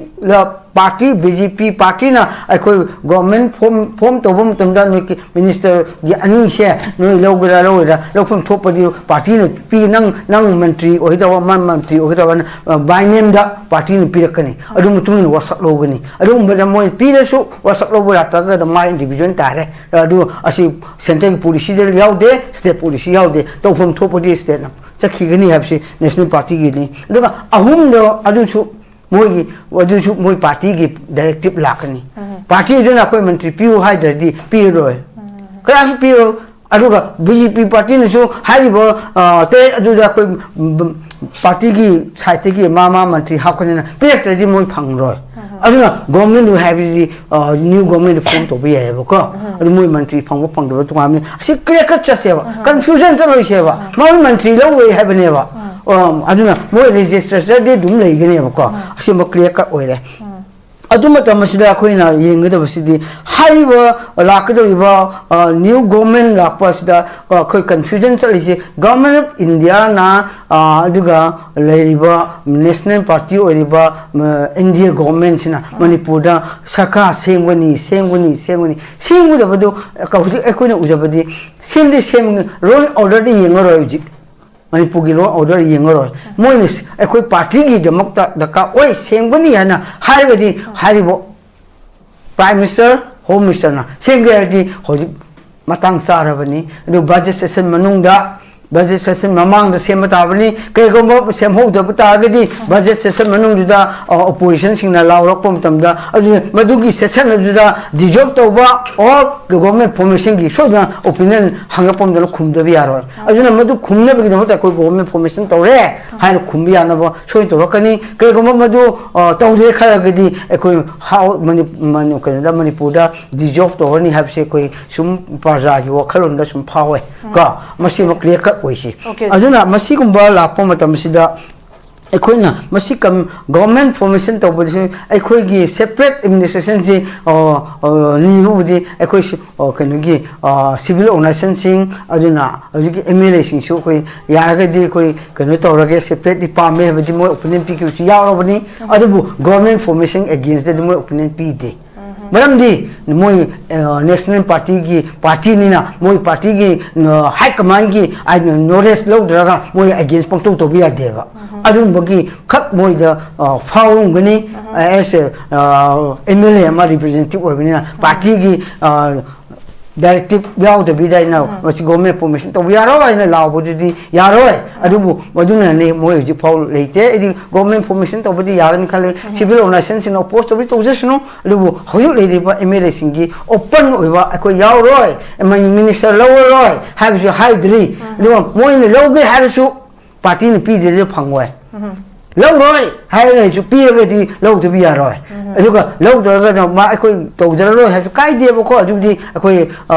ꯄꯥꯔꯇꯤ, ꯕꯤ ꯖꯦ ꯄꯤ ꯄꯥꯔꯇꯤꯅ ꯑꯩꯈꯣꯏ ꯒꯣꯔꯃꯦꯟ ꯐꯣꯝ, ꯐꯣꯝ ꯇꯧꯕ ꯃꯇꯝꯗ ꯅꯣꯏꯒꯤ ꯃꯤꯅꯤꯁꯇꯔꯒꯤ ꯑꯅꯤꯁꯦ ꯅꯣꯏ ꯂꯧꯒꯦꯔꯥ ꯂꯧꯔꯣꯏꯔꯥ, ꯂꯧꯐꯝ ꯊꯣꯛꯄꯗꯤ ꯄꯥꯔꯇꯤꯅ ꯄꯤ, ꯅꯪ, ꯅꯪ ꯃꯟꯇ꯭ꯔꯤ ꯑꯣꯏꯒꯗꯕ, ꯃꯥ ꯃꯟꯇ꯭ꯔꯤ ꯑꯣꯏꯒꯗꯕꯅ, ꯑ, ꯕꯥꯏ ꯅꯦꯝꯗ ꯄꯥꯔꯇꯤꯅ ꯄꯤꯔꯛꯀꯅꯤ꯫ ꯑꯗꯨ ꯃꯇꯨꯡ ꯏꯟꯅ ꯋꯥꯁꯛ ꯂꯧꯒꯅꯤ꯫ ꯑꯗꯨꯒꯨꯝꯕꯗ ꯃꯣꯏ ꯄꯤꯔꯁꯨ ꯋꯥꯁꯛ ꯂꯧꯕ ꯂꯥꯛꯇ꯭ꯔꯒꯗ ꯃꯥ ꯏꯟꯗꯤꯕꯤꯖꯨꯋꯦꯜ ꯇꯥꯔꯦ꯫ ꯑꯗꯨ ꯑꯁꯤ ꯁꯦꯟꯇꯔꯒꯤ ꯄꯣꯂꯤꯁꯤꯗ ꯌꯥꯎꯗꯦ, ꯁ꯭ꯇꯦꯠ ꯄꯣꯂꯤꯁꯤ ꯌꯥꯎꯗꯦ꯫ ꯇꯧꯐꯝ ꯊꯣꯛꯄꯗꯤ ꯁ꯭ꯇꯦꯠꯅ ꯆꯠꯈꯤꯒꯅꯤ ꯍꯥꯏꯕꯁꯤ ꯅꯦꯁꯅꯦꯜ ꯄꯥꯔꯇꯤꯒꯤꯅꯤ꯫ ꯑꯗꯨꯒ ꯑꯍꯨꯝꯗ ꯑꯗꯨꯁꯨ ꯃꯣꯏꯒꯤ, ꯑꯗꯨꯁꯨ ꯃꯣꯏ ꯄꯥꯔꯇꯤꯒꯤ ꯗꯥꯏꯔꯦꯛꯇꯤꯞ ꯂꯥꯛꯀꯅꯤ꯫ ꯄꯥꯔꯇꯤꯗꯨꯅ ꯑꯩꯈꯣꯏ ꯃꯟꯇ꯭ꯔꯤ ꯄꯤꯌꯨ ꯍꯥꯏꯗ꯭ꯔꯗꯤ ꯄꯤꯔꯔꯣꯏ, ꯀꯅꯥꯁꯨ ꯄꯤꯔꯣꯏ꯫ ꯑꯗꯨꯒ ꯕꯤ ꯖꯦ ꯄꯤ ꯄꯥꯔꯇꯤꯅꯁꯨ ꯍꯥꯏꯔꯤꯕ, ꯑ, ꯇꯔꯦꯠ ꯑꯗꯨꯗ ꯑꯩꯈꯣꯏ, ꯎꯝ, ꯄꯥꯔꯇꯤꯒꯤ ꯁꯥꯏꯠꯇꯒꯤ ꯃꯥ ꯃꯥ ꯃꯟꯇ꯭ꯔꯤ ꯍꯥꯞꯀꯅꯤꯅ ꯄꯤꯔꯛꯇ꯭ꯔꯗꯤ ꯃꯣꯏ ꯐꯪꯂꯔꯣꯏ꯫ ꯑꯗꯨꯅ ꯒꯣꯔꯃꯦꯟꯗꯨ ꯍꯥꯏꯕꯗꯤ, ꯑ, ꯅ꯭ꯌꯨ ꯒꯣꯔꯃꯦꯟꯗꯨ ꯐꯣꯝ ꯇꯧꯕ ꯌꯥꯏꯑꯕꯀꯣ꯫ ꯑꯗꯨ ꯃꯣꯏ ꯃꯟꯇ꯭ꯔꯤ ꯐꯪꯕ ꯐꯪꯗꯕ ꯇꯣꯉꯥꯟꯕꯅꯤ꯫ ꯑꯁꯤ ꯀ꯭ꯂꯤꯌꯥꯔ ꯀꯠ ꯆꯠꯁꯦꯕ, ꯀꯟꯐ꯭ꯌꯨꯖꯟ ꯆꯠꯂꯣꯏꯁꯦꯕ꯫ ꯃꯣꯏ ꯃꯟꯇ꯭ꯔꯤ ꯂꯧꯔꯣꯏ ꯍꯥꯏꯕꯅꯦꯕ꯫ ꯑ, ꯑꯗꯨꯅ ꯃꯣꯏ ꯔꯦꯖꯤꯁꯇ꯭ꯔꯦꯁꯟꯗꯤ ꯑꯗꯨꯝ ꯂꯩꯒꯅꯦꯕꯀꯣ꯫ ꯑꯁꯤꯃ ꯀ꯭ꯂꯤꯌꯥꯔ ꯀꯠ ꯑꯣꯏꯔꯦ꯫ ꯑꯗꯨ ꯃꯇꯝ ꯑꯁꯤꯗ ꯑꯩꯈꯣꯏꯅ ꯌꯦꯡꯒꯗꯕꯁꯤꯗꯤ ꯍꯥꯏꯔꯤꯕ ꯂꯥꯛꯀꯗꯧꯔꯤꯕ, ꯑ, ꯅ꯭ꯌꯨ ꯒꯣꯔꯃꯦꯟ ꯂꯥꯛꯄ ꯑꯁꯤꯗ, ꯑ, ꯑꯩꯈꯣꯏ ꯀꯟꯐ꯭ꯌꯨꯖꯟ ꯆꯠꯂꯤꯁꯤ ꯒꯣꯔꯃꯦꯟ ꯑꯣꯐ ꯏꯟꯗꯤꯌꯥꯅ, ꯑ, ꯑꯗꯨꯒ ꯂꯩꯔꯤꯕ ꯅꯦꯁꯅꯦꯜ ꯄꯥꯔꯇꯤ ꯑꯣꯏꯔꯤꯕ, ꯑ, ꯑꯦꯟ ꯗꯤ ꯑꯦ ꯒꯣꯔꯃꯦꯟꯁꯤꯅ ꯃꯅꯤꯄꯨꯔꯗ ꯁꯔꯀꯥꯔ ꯁꯦꯝꯒꯅꯤ, ꯁꯦꯝꯒꯅꯤ, ꯁꯦꯝꯒꯅꯤ꯫ ꯁꯦꯝꯒꯗꯕꯗꯨ ꯍꯧꯖꯤꯛ ꯑꯩꯈꯣꯏꯅ ꯎꯖꯕꯗꯤ ꯁꯦꯝꯗꯤ ꯁꯦꯝꯒꯅꯤ, ꯂꯣ ꯑꯦꯟ ꯑꯣꯔꯗꯔꯗꯤ ꯌꯦꯡꯉꯔꯣꯏ ꯍꯧꯖꯤꯛ꯫ ꯃꯅꯤꯄꯨꯔꯒꯤ ꯂꯣ ꯑꯦꯟ ꯑꯣꯔꯗꯔ ꯌꯦꯡꯉꯔꯣꯏ꯫ ꯃꯣꯏꯅ ꯁ-, ꯑꯩꯈꯣꯏ ꯄꯥꯔꯇꯤꯒꯤꯗꯃꯛꯇ ꯗꯔꯀꯥꯔ ꯑꯣꯏ, ꯁꯦꯝꯒꯅꯤ ꯍꯥꯏꯅ ꯍꯥꯏꯔꯒꯗꯤ ꯍꯥꯏꯔꯤꯕ ꯄ꯭ꯔꯥꯏꯝ ꯃꯤꯅꯤꯁꯇꯔ, ꯍꯣꯝ ꯃꯤꯅꯤꯁꯇꯔꯅ ꯁꯦꯝꯒꯦ ꯍꯥꯏꯔꯗꯤ ꯍꯧꯖꯤꯛ ꯃꯇꯥꯡ ꯆꯥꯔꯕꯅꯤ꯫ ꯑꯗꯨ ꯕꯖꯦꯠ ꯁꯦꯁꯟ ꯃꯅꯨꯡꯗ, ꯕꯖꯦꯠ ꯁꯦꯁꯟ ꯃꯃꯥꯡꯗ ꯁꯦꯝꯕ ꯇꯥꯕꯅꯤ꯫ ꯀꯩꯒꯨꯝꯕ ꯁꯦꯝꯍꯧꯗꯕ ꯇꯥꯔꯒꯗꯤ ꯕꯖꯦꯠ ꯁꯦꯁꯟ ꯃꯅꯨꯡꯗꯨꯗ ꯑꯣꯄꯣꯖꯤꯁꯟꯁꯤꯡꯅ ꯂꯥꯎꯔꯛꯄ ꯃꯇꯝꯗ, ꯑꯗꯨ ꯃꯗꯨꯒꯤ ꯁꯦꯁꯟ ꯑꯗꯨꯗ ꯗꯤꯖꯣꯜꯕ ꯇꯧꯕ ꯑꯣꯔ ꯒꯣꯚꯔꯟꯃꯦꯟ ꯐꯣꯔꯃꯦꯁꯟꯒꯤ ꯁꯣꯏꯗꯅ ꯑꯣꯄꯤꯅꯤꯌꯟ ꯍꯪꯒꯠꯄ ꯑꯃꯗꯅ ꯈꯨꯝꯗꯕ ꯌꯥꯔꯣꯏ꯫ ꯑꯗꯨꯅ ꯃꯗꯨ ꯈꯨꯝꯅꯕꯒꯤꯗꯃꯛꯇ ꯑꯩꯈꯣꯏ ꯒꯣꯚꯔꯟꯃꯦꯟ ꯐꯣꯔꯃꯦꯁꯟ ꯇꯧꯔꯦ ꯍꯥꯏꯅ ꯈꯨꯝꯕ ꯌꯥꯅꯕ ꯁꯣꯏ ꯇꯧꯔꯛꯀꯅꯤ꯫ ꯀꯩꯒꯨꯝꯕ ꯃꯗꯨ ꯑ, ꯇꯧꯗꯦ ꯈꯜꯂꯒꯗꯤ ꯑꯩꯈꯣꯏ ꯍꯥꯎ-, ꯃꯅꯤ-, ꯃꯅꯤ-, ꯀꯩꯅꯣꯗ, ꯃꯅꯤꯄꯨꯔꯗ ꯗꯤꯖꯣꯜꯕ ꯇꯧꯔꯅꯤ ꯍꯥꯏꯕꯁꯦ ꯑꯩꯈꯣꯏ ꯁꯨꯝ ꯄ꯭ꯔꯖꯥꯒꯤ ꯋꯥꯈꯜꯂꯣꯟꯗ ꯁꯨꯝ ꯐꯥꯎꯋꯦ꯫ ꯀꯣ, ꯃꯁꯤꯃ ꯀ꯭ꯂꯤꯌꯥꯔ ꯀꯠ ꯑꯣꯏꯁꯤ꯫ ꯑꯣꯀꯦ꯫ ꯑꯗꯨꯅ ꯃꯁꯤꯒꯨꯝꯕ ꯂꯥꯛꯄ ꯃꯇꯝꯁꯤꯗ ꯑꯩꯈꯣꯏꯅ ꯃꯁꯤ ꯀꯝ-, ꯒꯣꯚꯔꯟꯃꯦꯟ ꯐꯣꯔꯃꯦꯁꯟ ꯇꯧꯕꯗꯁꯨ ꯑꯩꯈꯣꯏꯒꯤ ꯁꯦꯄꯔꯦꯠ ꯑꯦꯗꯃꯤꯅꯤꯁꯇ꯭ꯔꯦꯁꯟꯁꯤ, ꯑ, ꯑ, ꯅꯤꯕꯕꯨꯗꯤ ꯑꯩꯈꯣꯏ ꯁꯤ-, ꯑ, ꯀꯩꯅꯣꯒꯤ, ꯑ, ꯁꯤꯚꯤꯜ ꯑꯣꯔꯒꯅꯥꯏꯖꯦꯁꯟꯁꯤꯡ, ꯑꯗꯨꯅ ꯍꯧꯖꯤꯛꯀꯤ ꯑꯦꯝ ꯑꯦꯜ ꯑꯦꯁꯤꯡꯁꯨ ꯑꯩꯈꯣꯏ ꯌꯥꯔꯒꯗꯤ ꯑꯩꯈꯣꯏ ꯀꯩꯅꯣ ꯇꯧꯔꯒꯦ, ꯁꯦꯄꯔꯦꯠꯂꯤ ꯄꯥꯝꯃꯦ ꯍꯥꯏꯕꯗꯤ ꯃꯣꯏ ꯑꯣꯄꯤꯅꯤꯌꯟ ꯄꯤꯈꯤꯕꯁꯨ ꯌꯥꯎꯔꯕꯅꯤ꯫ ꯑꯗꯨꯕꯨ ꯒꯣꯚꯔꯟꯃꯦꯟ ꯐꯣꯔꯃꯦꯁꯟ ꯑꯦꯒꯦꯟꯁꯇꯗꯤ ꯃꯣꯏ ꯑꯣꯄꯤꯅꯤꯌꯟ ꯄꯤꯗꯦ꯫ ꯃꯔꯝꯗꯤ ꯃꯣꯏ, ꯑ, ꯅꯦꯁꯅꯦꯜ ꯄꯥꯔꯇꯤꯒꯤ ꯄꯥꯔꯇꯤꯅꯤꯅ ꯃꯣꯏ ꯄꯥꯔꯇꯤꯒꯤ, ꯑ, ꯍꯥꯏ ꯀꯃꯥꯟꯒꯤ, ꯑ, ꯅꯣꯂꯦꯖ ꯂꯧꯗ꯭ꯔꯒ ꯃꯣꯏ ꯑꯦꯒꯦꯟꯁ ꯄꯪꯇꯧ ꯇꯧꯕ ꯌꯥꯗꯦꯕ꯫ ꯑꯗꯨꯒꯨꯝꯕꯒꯤ ꯈꯛ ꯃꯣꯏꯗ, ꯑ, ꯐꯥꯎꯔꯝꯒꯅꯤ꯫ ꯑꯦꯁ ꯑꯦ, ꯑ, ꯑꯦꯝ ꯑꯦꯜ ꯑꯦ ꯑꯃ ꯔꯤꯄ꯭ꯔꯖꯦꯟꯇꯦꯇꯤꯚ ꯑꯣꯏꯕꯅꯤꯅ ꯄꯥꯔꯇꯤꯒꯤ, ꯑ, ꯗꯥꯏꯔꯦꯛꯇꯤꯚ ꯌꯥꯎꯗꯕꯤꯗ ꯑꯩꯅ ꯃꯁꯤ ꯒꯣꯚꯔꯟꯃꯦꯟ ꯐꯣꯔꯃꯦꯁꯟ ꯇꯧꯕ ꯌꯥꯔꯣꯏ ꯍꯥꯏꯅ ꯂꯥꯎꯕꯗꯨꯗꯤ ꯌꯥꯔꯣꯏ꯫ ꯑꯗꯨꯕꯨ ꯃꯗꯨꯅꯅꯦ ꯃꯣꯏ ꯍꯧꯖꯤꯛ ꯐꯥꯎ ꯂꯩꯇꯦ꯫ ꯑꯩꯗꯤ ꯒꯣꯚꯔꯟꯃꯦꯟ ꯐꯣꯔꯃꯦꯁꯟ ꯇꯧꯕꯗꯤ ꯌꯥꯒꯅꯤ ꯈꯜꯂꯤ꯫ ꯁꯤꯚꯤꯜ ꯑꯣꯔꯒꯅꯥꯏꯖꯦꯁꯟꯁꯤꯡꯅ ꯑꯣꯄꯣꯖ ꯇꯧꯕꯤ ꯇꯧꯖꯁꯅꯨ꯫ ꯑꯗꯨꯕꯨ ꯍꯧꯖꯤꯛ ꯂꯩꯔꯤꯕ ꯑꯦꯝ ꯑꯦꯜ ꯑꯦꯁꯤꯡꯒꯤ ꯑꯣꯄꯟ ꯑꯣꯏꯕ, "ꯑꯩꯈꯣꯏ ꯌꯥꯎꯔꯣꯏ, ꯃꯤꯅꯤꯁꯇꯔ ꯂꯧꯔꯔꯣꯏ" ꯍꯥꯏꯕꯁꯨ ꯍꯥꯏꯗ꯭ꯔꯤ꯫ ꯑꯗꯨꯒ ꯃꯣꯏꯅ ꯂꯧꯒꯦ ꯍꯥꯏꯔꯁꯨ ꯄꯥꯔꯇꯤꯅ ꯄꯤꯗ꯭ꯔꯗꯤ ꯐꯪꯉꯣꯏ꯫ ꯂꯧꯔꯣꯏ ꯍꯥꯏꯔꯒꯁꯨ ꯄꯤꯔꯒꯗꯤ ꯂꯧꯗꯕ ꯌꯥꯔꯣꯏ꯫ ꯑꯗꯨꯒ ꯂꯧꯗ꯭ꯔꯒꯅ ꯃꯥ ꯑꯩꯈꯣꯏ ꯇꯧꯖꯔꯔꯣꯏ ꯍꯥꯏꯕꯁꯨ ꯀꯥꯏꯗꯦꯕꯀꯣ꯫ ꯑꯗꯨꯕꯨꯗꯤ ꯑꯩꯈꯣꯏ, ꯑ,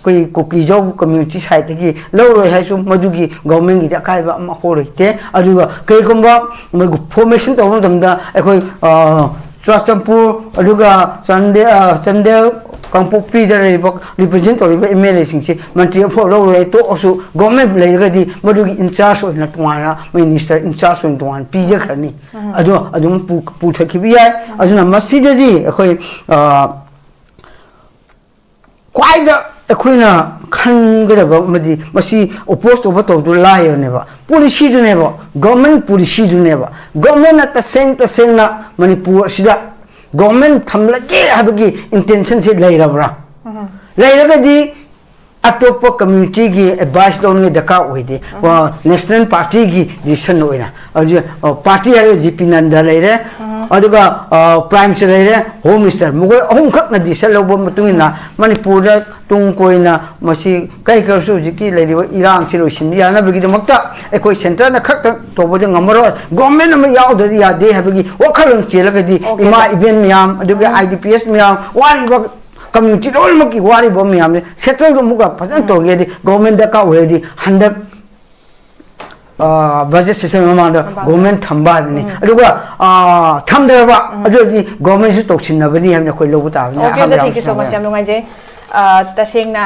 ꯑꯩꯈꯣꯏ ꯀꯨꯀꯤꯖꯧ ꯀꯝꯃ꯭ꯌꯨꯅꯤꯇꯤ ꯁꯥꯏꯠꯇꯒꯤ ꯂꯧꯔꯣꯏ ꯍꯥꯏꯔꯁꯨ ꯃꯗꯨꯒꯤ ꯒꯣꯚꯔꯟꯃꯦꯟꯒꯤꯗꯤ ꯑꯀꯥꯏꯕ ꯑꯃꯐꯥꯎ ꯂꯩꯇꯦ꯫ ꯑꯗꯨꯒ ꯀꯩꯒꯨꯝꯕ ꯃꯣꯏ ꯐꯣꯔꯃꯦꯁꯟ ꯇꯧꯕ ꯃꯇꯝꯗ ꯑꯩꯈꯣꯏ, ꯑ, ꯆꯨꯔꯆꯥꯟꯄꯨꯔ, ꯑꯗꯨꯒ ꯆꯥꯟꯗꯦ-, ꯑ, ꯆꯥꯟꯗꯦꯜ, ꯀꯥꯡꯄꯣꯛꯄꯤꯗ ꯂꯩꯔꯤꯕ ꯔꯤꯄ꯭ꯔꯖꯦꯟ ꯇꯧꯔꯤꯕ ꯑꯦꯝ ꯑꯦꯜ ꯑꯦꯁꯤꯡꯁꯦ ꯃꯟꯇ꯭ꯔꯤ ꯑꯃꯐꯥꯎ ꯂꯧꯔꯣꯏ, ꯇꯣꯛꯑꯁꯨ ꯒꯣꯚꯔꯟꯃꯦꯟ ꯂꯩꯔꯒꯗꯤ ꯃꯗꯨꯒꯤ ꯏꯟꯆꯥꯔꯖ ꯑꯣꯏꯅ ꯇꯣꯉꯥꯟꯅ ꯃꯤꯅꯤꯁꯇꯔ ꯏꯟꯆꯥꯔꯖ ꯑꯣꯏꯅ ꯇꯣꯉꯥꯟꯅ ꯄꯤꯖꯈ꯭ꯔꯅꯤ꯫ ꯑꯗꯣ ꯑꯗꯨꯝ ꯄꯨ-, ꯄꯨꯊꯈꯤꯕ ꯌꯥꯏ꯫ ꯑꯗꯨꯅ ꯃꯁꯤꯗꯗꯤ ꯑꯩꯈꯣꯏ, ꯑ, ꯈ꯭ꯋꯥꯏꯗ ꯑꯩꯈꯣꯏꯅ ꯈꯟꯒꯗꯕ ꯑꯃꯗꯤ ꯃꯁꯤ ꯑꯣꯄꯣꯖ ꯇꯧꯕ ꯇꯧꯗꯨ ꯂꯥꯏꯔꯅꯦꯕ, ꯄꯣꯂꯤꯁꯤꯗꯨꯅꯦꯕ, ꯒꯣꯚꯔꯟꯃꯦꯟ ꯄꯣꯂꯤꯁꯤꯗꯨꯅꯦꯕ꯫ ꯒꯣꯚꯔꯟꯃꯦꯟꯅ ꯇꯁꯦꯡ ꯇꯁꯦꯡꯅ ꯃꯅꯤꯄꯨꯔ ꯑꯁꯤꯗ ꯒꯣꯔꯃꯦꯟ ꯊꯝꯂꯒꯦ ꯍꯥꯏꯕꯒꯤ ꯏꯟꯇꯦꯟꯁꯟꯁꯤ ꯂꯩꯔꯕ꯭ꯔꯥ? ꯂꯩꯔꯒꯗꯤ ꯑꯇꯣꯞꯄ ꯀꯝꯃ꯭ꯌꯨꯅꯤꯇꯤꯒꯤ ꯑꯦꯗꯚꯥꯏꯁ ꯂꯧꯅꯤꯡꯉꯥꯏ ꯗꯔꯀꯥꯔ ꯑꯣꯏꯗꯦ꯫ ꯅꯦꯁꯅꯦꯜ ꯄꯥꯔꯇꯤꯒꯤ ꯗꯤꯁꯤꯁꯟ ꯑꯣꯏꯅ ꯍꯧꯖꯤꯛ, ꯑ, ꯄꯥꯔꯇꯤ ꯍꯥꯏꯔꯒ ꯖꯤ ꯄꯤ ꯅꯟꯗ ꯂꯩꯔꯦ, ꯑꯗꯨꯒ, ꯑ, ꯄ꯭ꯔꯥꯏꯝ ꯃꯤꯅꯤꯁꯇꯔ ꯂꯩꯔꯦ, ꯍꯣꯝ ꯃꯤꯅꯤꯁꯇꯔ, ꯃꯈꯣꯏ ꯑꯍꯨꯝꯈꯛꯅ ꯗꯤꯁꯤꯁꯟ ꯂꯧꯕ ꯃꯇꯨꯡ ꯏꯟꯅ ꯃꯅꯤꯄꯨꯔꯗ ꯇꯨꯡ ꯀꯣꯏꯅ ꯃꯁꯤ ꯀꯩ ꯈꯔꯁꯨ ꯍꯧꯖꯤꯛꯀꯤ ꯂꯩꯔꯤꯕ ꯏꯔꯥꯡꯁꯤ ꯂꯣꯏꯁꯤꯟꯕ ꯌꯥꯅꯕꯒꯤꯗꯃꯛꯇ ꯑꯩꯈꯣꯏ ꯁꯦꯟꯇꯔꯅ ꯈꯛꯇ ꯇꯧꯕꯗꯤ ꯉꯝꯃꯔꯣꯏ, ꯒꯣꯔꯃꯦꯟ ꯑꯃ ꯌꯥꯎꯗ꯭ꯔꯗꯤ ꯌꯥꯗꯦ ꯍꯥꯏꯕꯒꯤ ꯋꯥꯈꯜꯂꯣꯟ ꯆꯦꯜꯂꯒꯗꯤ Okay, ꯏꯃꯥ sir. ꯏꯕꯦꯟ ꯃꯌꯥꯝ, ꯑꯗꯨꯒ ꯑꯥꯏ ꯗꯤ ꯄꯤ ꯑꯦꯁ ꯃꯌꯥꯝ, ꯋꯥꯔꯤꯕ ꯀꯝꯃ꯭ꯌꯨꯅꯤꯇꯤ ꯂꯣꯏꯅꯃꯛꯀꯤ ꯋꯥꯔꯤꯕ ꯃꯌꯥꯝꯁꯦ ꯁꯦꯇꯜꯗꯣ ꯑꯃꯨꯛꯀ ꯐꯖꯅ ꯇꯧꯒꯦꯗꯤ ꯒꯣꯔꯃꯦꯟ ꯗꯔꯀꯥꯔ ꯑꯣꯏꯔꯗꯤ ꯍꯟꯗꯛ ꯕꯖꯦꯠ ꯁꯦꯁꯟ ꯃꯃꯥꯡꯗ ꯃꯃꯥꯡꯗ꯫ ꯒꯣꯔꯃꯦꯟ ꯊꯝꯕ ꯍꯥꯏꯕꯅꯤ꯫ ꯑꯗꯨꯒ, ꯑ, ꯊꯝꯗ꯭ꯔꯕ ꯑꯗꯨ ꯑꯣꯏꯔꯗꯤ ꯒꯣꯔꯃꯦꯟꯁꯨ ꯇꯧꯁꯤꯟꯅꯕꯅꯤ ꯍꯥꯏꯕꯅꯤ ꯑꯩꯈꯣꯏ ꯂꯧꯕ ꯇꯥꯕꯅꯤ꯫ Okay, ꯑꯍꯥꯟꯕ sir, ꯌꯥꯝ thank you so much. ꯁꯥꯟꯅꯕ꯫ ꯌꯥꯝ ꯅꯨꯡꯉꯥꯏꯖꯩ꯫ ꯑ, ꯇꯁꯦꯡꯅ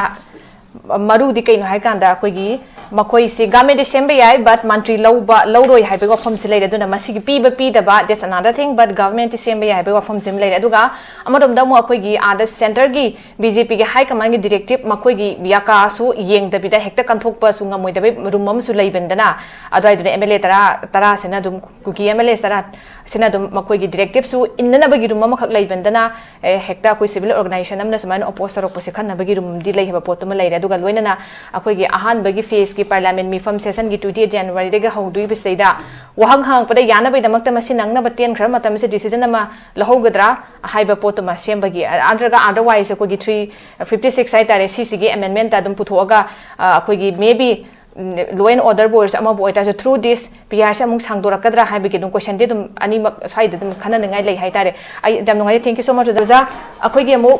ꯃꯔꯨꯗꯤ ꯀꯩꯅꯣ ꯍꯥꯏ ꯀꯥꯟꯗ ꯑꯩꯈꯣꯏꯒꯤ ꯃꯈꯣꯏꯁꯤ ꯒꯚꯔꯟꯃꯦꯟꯠꯇꯤ ꯁꯦꯝꯕ ꯌꯥꯏ, but ꯃꯟꯇ꯭ꯔꯤ ꯂꯧꯕ ꯂꯧꯔꯣꯏ ꯍꯥꯏꯕꯒꯤ ꯋꯥꯐꯝꯁꯤ ꯂꯩꯔꯦ꯫ ꯑꯗꯨꯅ ꯃꯁꯤꯒꯤ ꯄꯤꯕ ꯄꯤꯗꯕ, that's another thing, but ꯒꯚꯔꯟꯃꯦꯟꯠꯇꯤ ꯁꯦꯝꯕ ꯌꯥꯏ ꯍꯥꯏꯕꯒꯤ ꯋꯥꯐꯝꯁꯤ ꯑꯃ ꯂꯩꯔꯦ꯫ ꯑꯗꯨꯒ ꯑꯃꯔꯣꯝꯗ ꯑꯃꯨꯛ ꯑꯩꯈꯣꯏꯒꯤ ꯑꯥꯗ ꯁꯦꯟꯇꯔꯒꯤ ꯕꯤ ꯖꯦ ꯄꯤꯒꯤ ꯍꯥꯏ ꯀꯃꯥꯟꯒꯤ ꯗꯤꯔꯦꯛꯇꯤꯞ ꯃꯈꯣꯏꯒꯤ ꯌꯥꯀꯥꯁꯨ ꯌꯦꯡꯗꯕꯤꯗ ꯍꯦꯛꯇ ꯀꯟꯊꯣꯛꯄꯁꯨ ꯉꯝꯃꯣꯏꯗꯕꯒꯤ ꯔꯨꯝ ꯑꯃꯁꯨ ꯂꯩꯕꯅꯤꯗꯅ, ꯑꯗꯨꯋꯥꯏꯗꯨꯗ ꯑꯦꯝ ꯑꯦꯜ ꯑꯦ ꯇꯔꯥ, ꯇꯔꯥꯁꯤꯅ ꯑꯗꯨꯝ ꯀꯨꯀꯤ ꯑꯦꯝ ꯑꯦꯜ ꯑꯦ ꯇꯔꯥ ꯁꯤꯅ ꯑꯗꯨꯝ ꯃꯈꯣꯏꯒꯤ ꯗꯤꯔꯦꯛꯇꯤꯞꯁꯨ ꯏꯟꯅꯅꯕꯒꯤ ꯔꯨꯝ ꯑꯃꯈꯛ ꯂꯩꯕꯅꯤꯗꯅ, ꯑꯦ, ꯍꯦꯛꯇ ꯑꯩꯈꯣꯏ ꯁꯤꯚꯤꯜ ꯑꯣꯔꯒꯅꯥꯏꯖꯦꯁꯟ ꯑꯃꯅ ꯁꯨꯃꯥꯏꯅ ꯑꯣꯄꯣꯖ ꯇꯧꯔꯛꯄꯁꯦ ꯈꯟꯅꯕꯒꯤ ꯔꯨꯝꯗꯤ ꯂꯩ ꯍꯥꯏꯕ ꯄꯣꯠꯇꯨꯃ ꯂꯩꯔꯦ꯫ ꯑꯗꯨꯒ ꯂꯣꯏꯅꯅ ꯑꯩꯈꯣꯏꯒꯤ ꯑꯍꯥꯟꯕꯒꯤ ꯐꯦꯁꯀꯤ ꯄꯥꯔꯂꯤꯌꯥꯃꯦꯟꯠ ꯃꯤꯐꯝ ꯁꯦꯁꯟꯒꯤ twenty Januaryꯗꯒꯤ ꯍꯧꯗꯣꯏꯕꯁꯤꯗꯩꯗ ꯋꯥꯍꯪ ꯍꯪꯉꯛꯄꯗ ꯌꯥꯅꯕꯒꯤꯗꯃꯛꯇ ꯃꯁꯤ ꯅꯪꯅꯕ ꯇꯦꯟꯈ꯭ꯔꯕ ꯃꯇꯝꯁꯤꯗ ꯗꯤꯁꯤꯖꯟ ꯑꯃ ꯂꯧꯍꯧꯒꯗ꯭ꯔꯥ ꯍꯥꯏꯕ ꯄꯣꯠꯇꯨꯃ ꯁꯦꯝꯕꯒꯤ, ꯑ, ꯅꯠꯇ꯭ꯔꯒ otherwise ꯑꯩꯈꯣꯏꯒꯤ three fifty six ꯍꯥꯏꯇꯥꯔꯦ, ꯁꯤꯁꯤꯒꯤ ꯑꯦꯃꯦꯟꯃꯦꯟꯠꯇ ꯑꯗꯨꯝ ꯄꯨꯊꯣꯛꯑꯒ, ꯑ, ꯑꯩꯈꯣꯏꯒꯤ maybe ꯎꯝ, law and orderꯕꯨ ꯑꯣꯏꯔꯁꯨ ꯑꯃꯕꯨ ꯑꯣꯏꯇꯥꯔꯁꯨ through this P R ꯁꯦ ꯑꯃꯨꯛ ꯁꯥꯡꯗꯣꯔꯛꯀꯗ꯭ꯔꯥ ꯍꯥꯏꯕꯒꯤ ꯑꯗꯨꯝ questionꯗꯤ ꯑꯗꯨꯝ ꯑꯅꯤꯃꯛ ꯁ꯭ꯋꯥꯏꯗ ꯑꯗꯨꯝ ꯈꯟꯅꯅꯤꯡꯉꯥꯏ ꯂꯩ ꯍꯥꯏꯇꯥꯔꯦ꯫ ꯑꯩ ꯌꯥꯝ ꯅꯨꯡꯉꯥꯏꯖꯩ, thank you so much ꯑꯣꯖꯥ꯫ ꯑꯩꯈꯣꯏꯒꯤ ꯑꯃꯨꯛ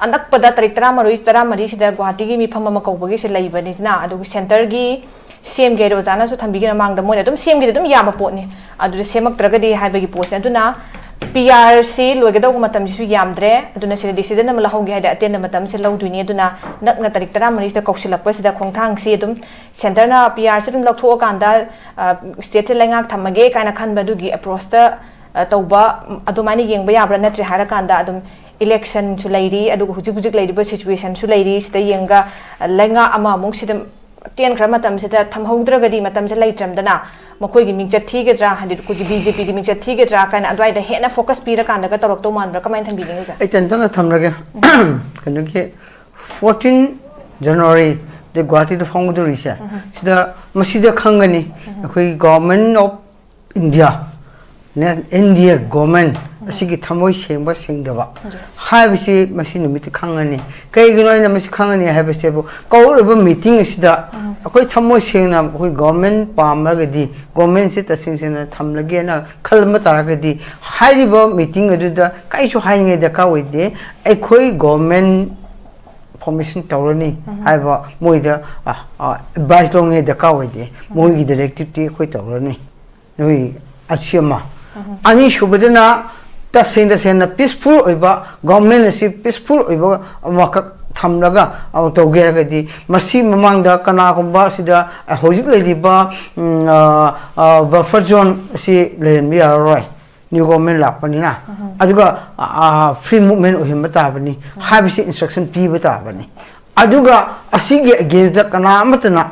ꯑꯅꯛꯄꯗ ꯇꯥꯔꯤꯛ ꯇꯔꯥꯃꯔꯤ, ꯇꯔꯥꯃꯔꯤꯁꯤꯗ ꯒꯨꯋꯥꯍꯥꯇꯤꯒꯤ ꯃꯤꯐꯝ ꯑꯃ ꯀꯧꯕꯒꯤꯁꯦ ꯂꯩꯕꯅꯤꯅ, ꯑꯗꯨꯒꯤ ꯁꯦꯟꯇꯔꯒꯤ ꯁꯦꯝꯒꯦ ꯍꯥꯏꯔꯣ ꯑꯣꯖꯥꯅꯁꯨ ꯊꯝꯕꯤꯒꯦ ꯃꯃꯥꯡꯗ, ꯃꯣꯏꯅ ꯑꯗꯨꯝ ꯁꯦꯝꯒꯦꯗꯤ ꯑꯗꯨꯝ ꯌꯥꯕ ꯄꯣꯠꯅꯤ꯫ ꯑꯗꯨꯗ ꯁꯦꯝꯃꯛꯇ꯭ꯔꯒꯗꯤ ꯍꯥꯏꯕꯒꯤ ꯄꯣꯠꯁꯦ꯫ ꯑꯗꯨꯅ P R ꯁꯤ ꯂꯣꯏꯒꯗꯧꯕ ꯃꯇꯝꯁꯤꯁꯨ ꯌꯥꯝꯗ꯭ꯔꯦ, ꯑꯗꯨꯅ ꯁꯤꯗ ꯗꯤꯁꯤꯖꯟ ꯑꯃ ꯂꯧꯍꯧꯒꯦ ꯍꯥꯏꯗꯤ ꯑꯇꯦꯟꯕ ꯃꯇꯝꯁꯦ ꯂꯧꯗꯣꯏꯅꯤ꯫ ꯑꯗꯨꯅ ꯅꯛꯅ ꯇꯥꯔꯤꯛ ꯇꯔꯥꯃꯔꯤꯁꯤꯗ ꯀꯧꯁꯤꯜꯂꯛꯄꯁꯤꯗ ꯈꯣꯡꯊꯥꯡꯁꯤ ꯑꯗꯨꯝ ꯁꯦꯟꯇꯔꯅ P R ꯁꯤ ꯑꯗꯨꯝ ꯂꯧꯊꯣꯛꯑꯀꯥꯟꯗ, ꯑ, ꯁ꯭ꯇꯦꯠꯁꯦ ꯂꯩꯉꯥꯛ ꯊꯝꯃꯒꯦ ꯀꯥꯏꯅ ꯈꯟꯕ ꯑꯗꯨꯒꯤ ꯑꯦꯄ꯭ꯔꯣꯁꯇ, ꯑ, ꯇꯧꯕ, ꯎꯝ, ꯑꯗꯨꯃꯥꯏꯅ ꯌꯦꯡꯕ ꯌꯥꯕ꯭ꯔꯥ? ꯅꯠꯇ꯭ꯔꯦ ꯍꯥꯏꯔꯀꯥꯟꯗ ꯑꯗꯨꯝ ꯏꯂꯦꯛꯁꯟꯁꯨ ꯂꯩꯔꯤ, ꯑꯗꯨꯒ ꯍꯧꯖꯤꯛ ꯍꯧꯖꯤꯛ ꯂꯩꯔꯤꯕ ꯁꯤꯆꯨꯋꯦꯁꯟꯁꯨ ꯂꯩꯔꯤ, ꯁꯤꯗ ꯌꯦꯡꯉꯒ, ꯑ, ꯂꯩꯉꯥꯛ ꯑꯃ ꯑꯃꯨꯛ ꯁꯤꯗ ꯇꯦꯟꯈ꯭ꯔ ꯃꯇꯝꯁꯤꯗ ꯊꯝꯍꯧꯗ꯭ꯔꯒꯗꯤ ꯃꯇꯝꯁꯦ ꯂꯩꯇ꯭ꯔꯝꯗꯅ, ꯃꯈꯣꯏꯒꯤ ꯃꯤꯡꯆꯠ ꯊꯤꯒꯗ꯭ꯔꯥ, ꯍꯥꯏꯗꯤ ꯑꯩꯈꯣꯏꯒꯤ ꯕꯤ ꯖꯦ ꯄꯤꯒꯤ ꯃꯤꯡꯆꯠ ꯊꯤꯒꯗ꯭ꯔꯥ ꯀꯥꯏꯅ ꯑꯗꯨꯋꯥꯏꯗ ꯍꯦꯟꯅ ꯐꯣꯀꯁ ꯄꯤꯔꯀꯥꯟꯗꯒ ꯇꯧꯔꯛꯇꯧ ꯃꯥꯟꯕ꯭ꯔꯥ? ꯀꯃꯥꯏꯅ ꯊꯝꯕꯤꯅꯤꯡꯉꯤ, ꯁꯥꯔ? ꯑꯩ ꯇꯦꯟꯇꯛꯅ ꯊꯝꯂꯒꯦ꯫ ꯀꯩꯅꯣꯒꯤ ꯐꯣꯔꯇꯤꯟ ꯖꯅꯋꯥꯔꯤꯗ ꯒꯨꯋꯥꯍꯥꯇꯤꯗ ꯐꯣꯡꯒꯗꯧꯔꯤꯁꯦ, ꯁꯤꯗ ꯃꯁꯤꯗ ꯈꯪꯒꯅꯤ ꯑꯩꯈꯣꯏ Government of India, N D A government ꯑꯁꯤꯒꯤ ꯊꯃꯣꯏ ꯁꯦꯡꯕ ꯁꯦꯡꯗꯕ ꯍꯥꯏꯕꯁꯤ ꯃꯁꯤ ꯅꯨꯃꯤꯠꯇ ꯈꯪꯒꯅꯤ꯫ ꯀꯩꯒꯤꯅꯣ ꯑꯩꯅ ꯃꯁꯤ ꯈꯪꯒꯅꯤ ꯍꯥꯏꯕꯁꯤꯕꯨ, ꯀꯧꯔꯛꯂꯤꯕ ꯃꯤꯇꯤꯡ ꯑꯁꯤꯗ ꯑꯩꯈꯣꯏ ꯊꯃꯣꯏ ꯁꯦꯡꯅ ꯑꯩꯈꯣꯏ ꯒꯣꯔꯃꯦꯟ ꯄꯥꯝꯂꯒꯗꯤ, ꯒꯣꯔꯃꯦꯟꯁꯤ ꯇꯁꯦꯡ ꯁꯦꯡꯅ ꯊꯝꯂꯒꯦꯅ ꯈꯜꯂꯝꯕ ꯇꯥꯔꯒꯗꯤ, ꯍꯥꯏꯔꯤꯕ ꯃꯤꯇꯤꯡ ꯑꯗꯨꯗ ꯀꯔꯤꯁꯨ ꯍꯥꯏꯅꯤꯡꯉꯥꯏ ꯗꯔꯀꯥꯔ ꯑꯣꯏꯗꯦ꯫ ꯑꯩꯈꯣꯏ ꯒꯣꯔꯃꯦꯟ ꯐꯣꯔꯃꯦꯁꯟ ꯇꯧꯔꯅꯤ ꯍꯥꯏꯕ ꯃꯣꯏꯗ ꯑꯦꯗꯚꯥꯏꯁ ꯂꯧꯅꯤꯡꯉꯥꯏ ꯗꯔꯀꯥꯔ ꯑꯣꯏꯗꯦ꯫ ꯃꯣꯏꯒꯤ ꯗꯥꯏꯔꯦꯛꯇꯤꯞꯇꯤ ꯑꯩꯈꯣꯏ ꯇꯧꯔꯅꯤ꯫ ꯅꯣꯏ ꯑꯁꯤ ꯑꯃ꯫ ꯑꯅꯤꯁꯨꯕꯗꯅ ꯇꯁꯦꯡ ꯇꯁꯦꯡꯅ ꯄꯤꯁꯐꯨꯜ ꯑꯣꯏꯕ ꯒꯣꯔꯃꯦꯟ ꯑꯁꯤ ꯄꯤꯁꯐꯨꯜ ꯑꯣꯏꯕ ꯑꯃꯈꯛ ꯊꯝꯂꯒ ꯑꯃꯨꯛ ꯇꯧꯒꯦ ꯍꯥꯏꯔꯒꯗꯤ, ꯃꯁꯤ ꯃꯃꯥꯡꯗ ꯀꯅꯥꯒꯨꯝꯕ ꯑꯁꯤꯗ ꯍꯧꯖꯤꯛ ꯂꯩꯔꯤꯕ ꯕꯐꯔ ꯖꯣꯟ ꯑꯁꯤ ꯂꯩꯍꯟꯕ ꯌꯥꯔꯔꯣꯏ, ꯅ꯭ꯌꯨ ꯒꯣꯔꯃꯦꯟ ꯂꯥꯛꯄꯅꯤꯅ꯫ ꯑꯗꯨꯒ ꯐ꯭ꯔꯤ ꯃꯨꯚꯃꯦꯟ ꯑꯣꯏꯍꯟꯕ ꯇꯥꯕꯅꯤ ꯍꯥꯏꯕꯁꯤ ꯏꯟꯁꯇ꯭ꯔꯛꯁꯟ ꯄꯤꯕ ꯇꯥꯕꯅꯤ꯫ ꯑꯗꯨꯒ ꯑꯁꯤꯒꯤ ꯑꯦꯒꯦꯟꯁꯇ ꯀꯅꯥ ꯑꯃꯠꯇꯅ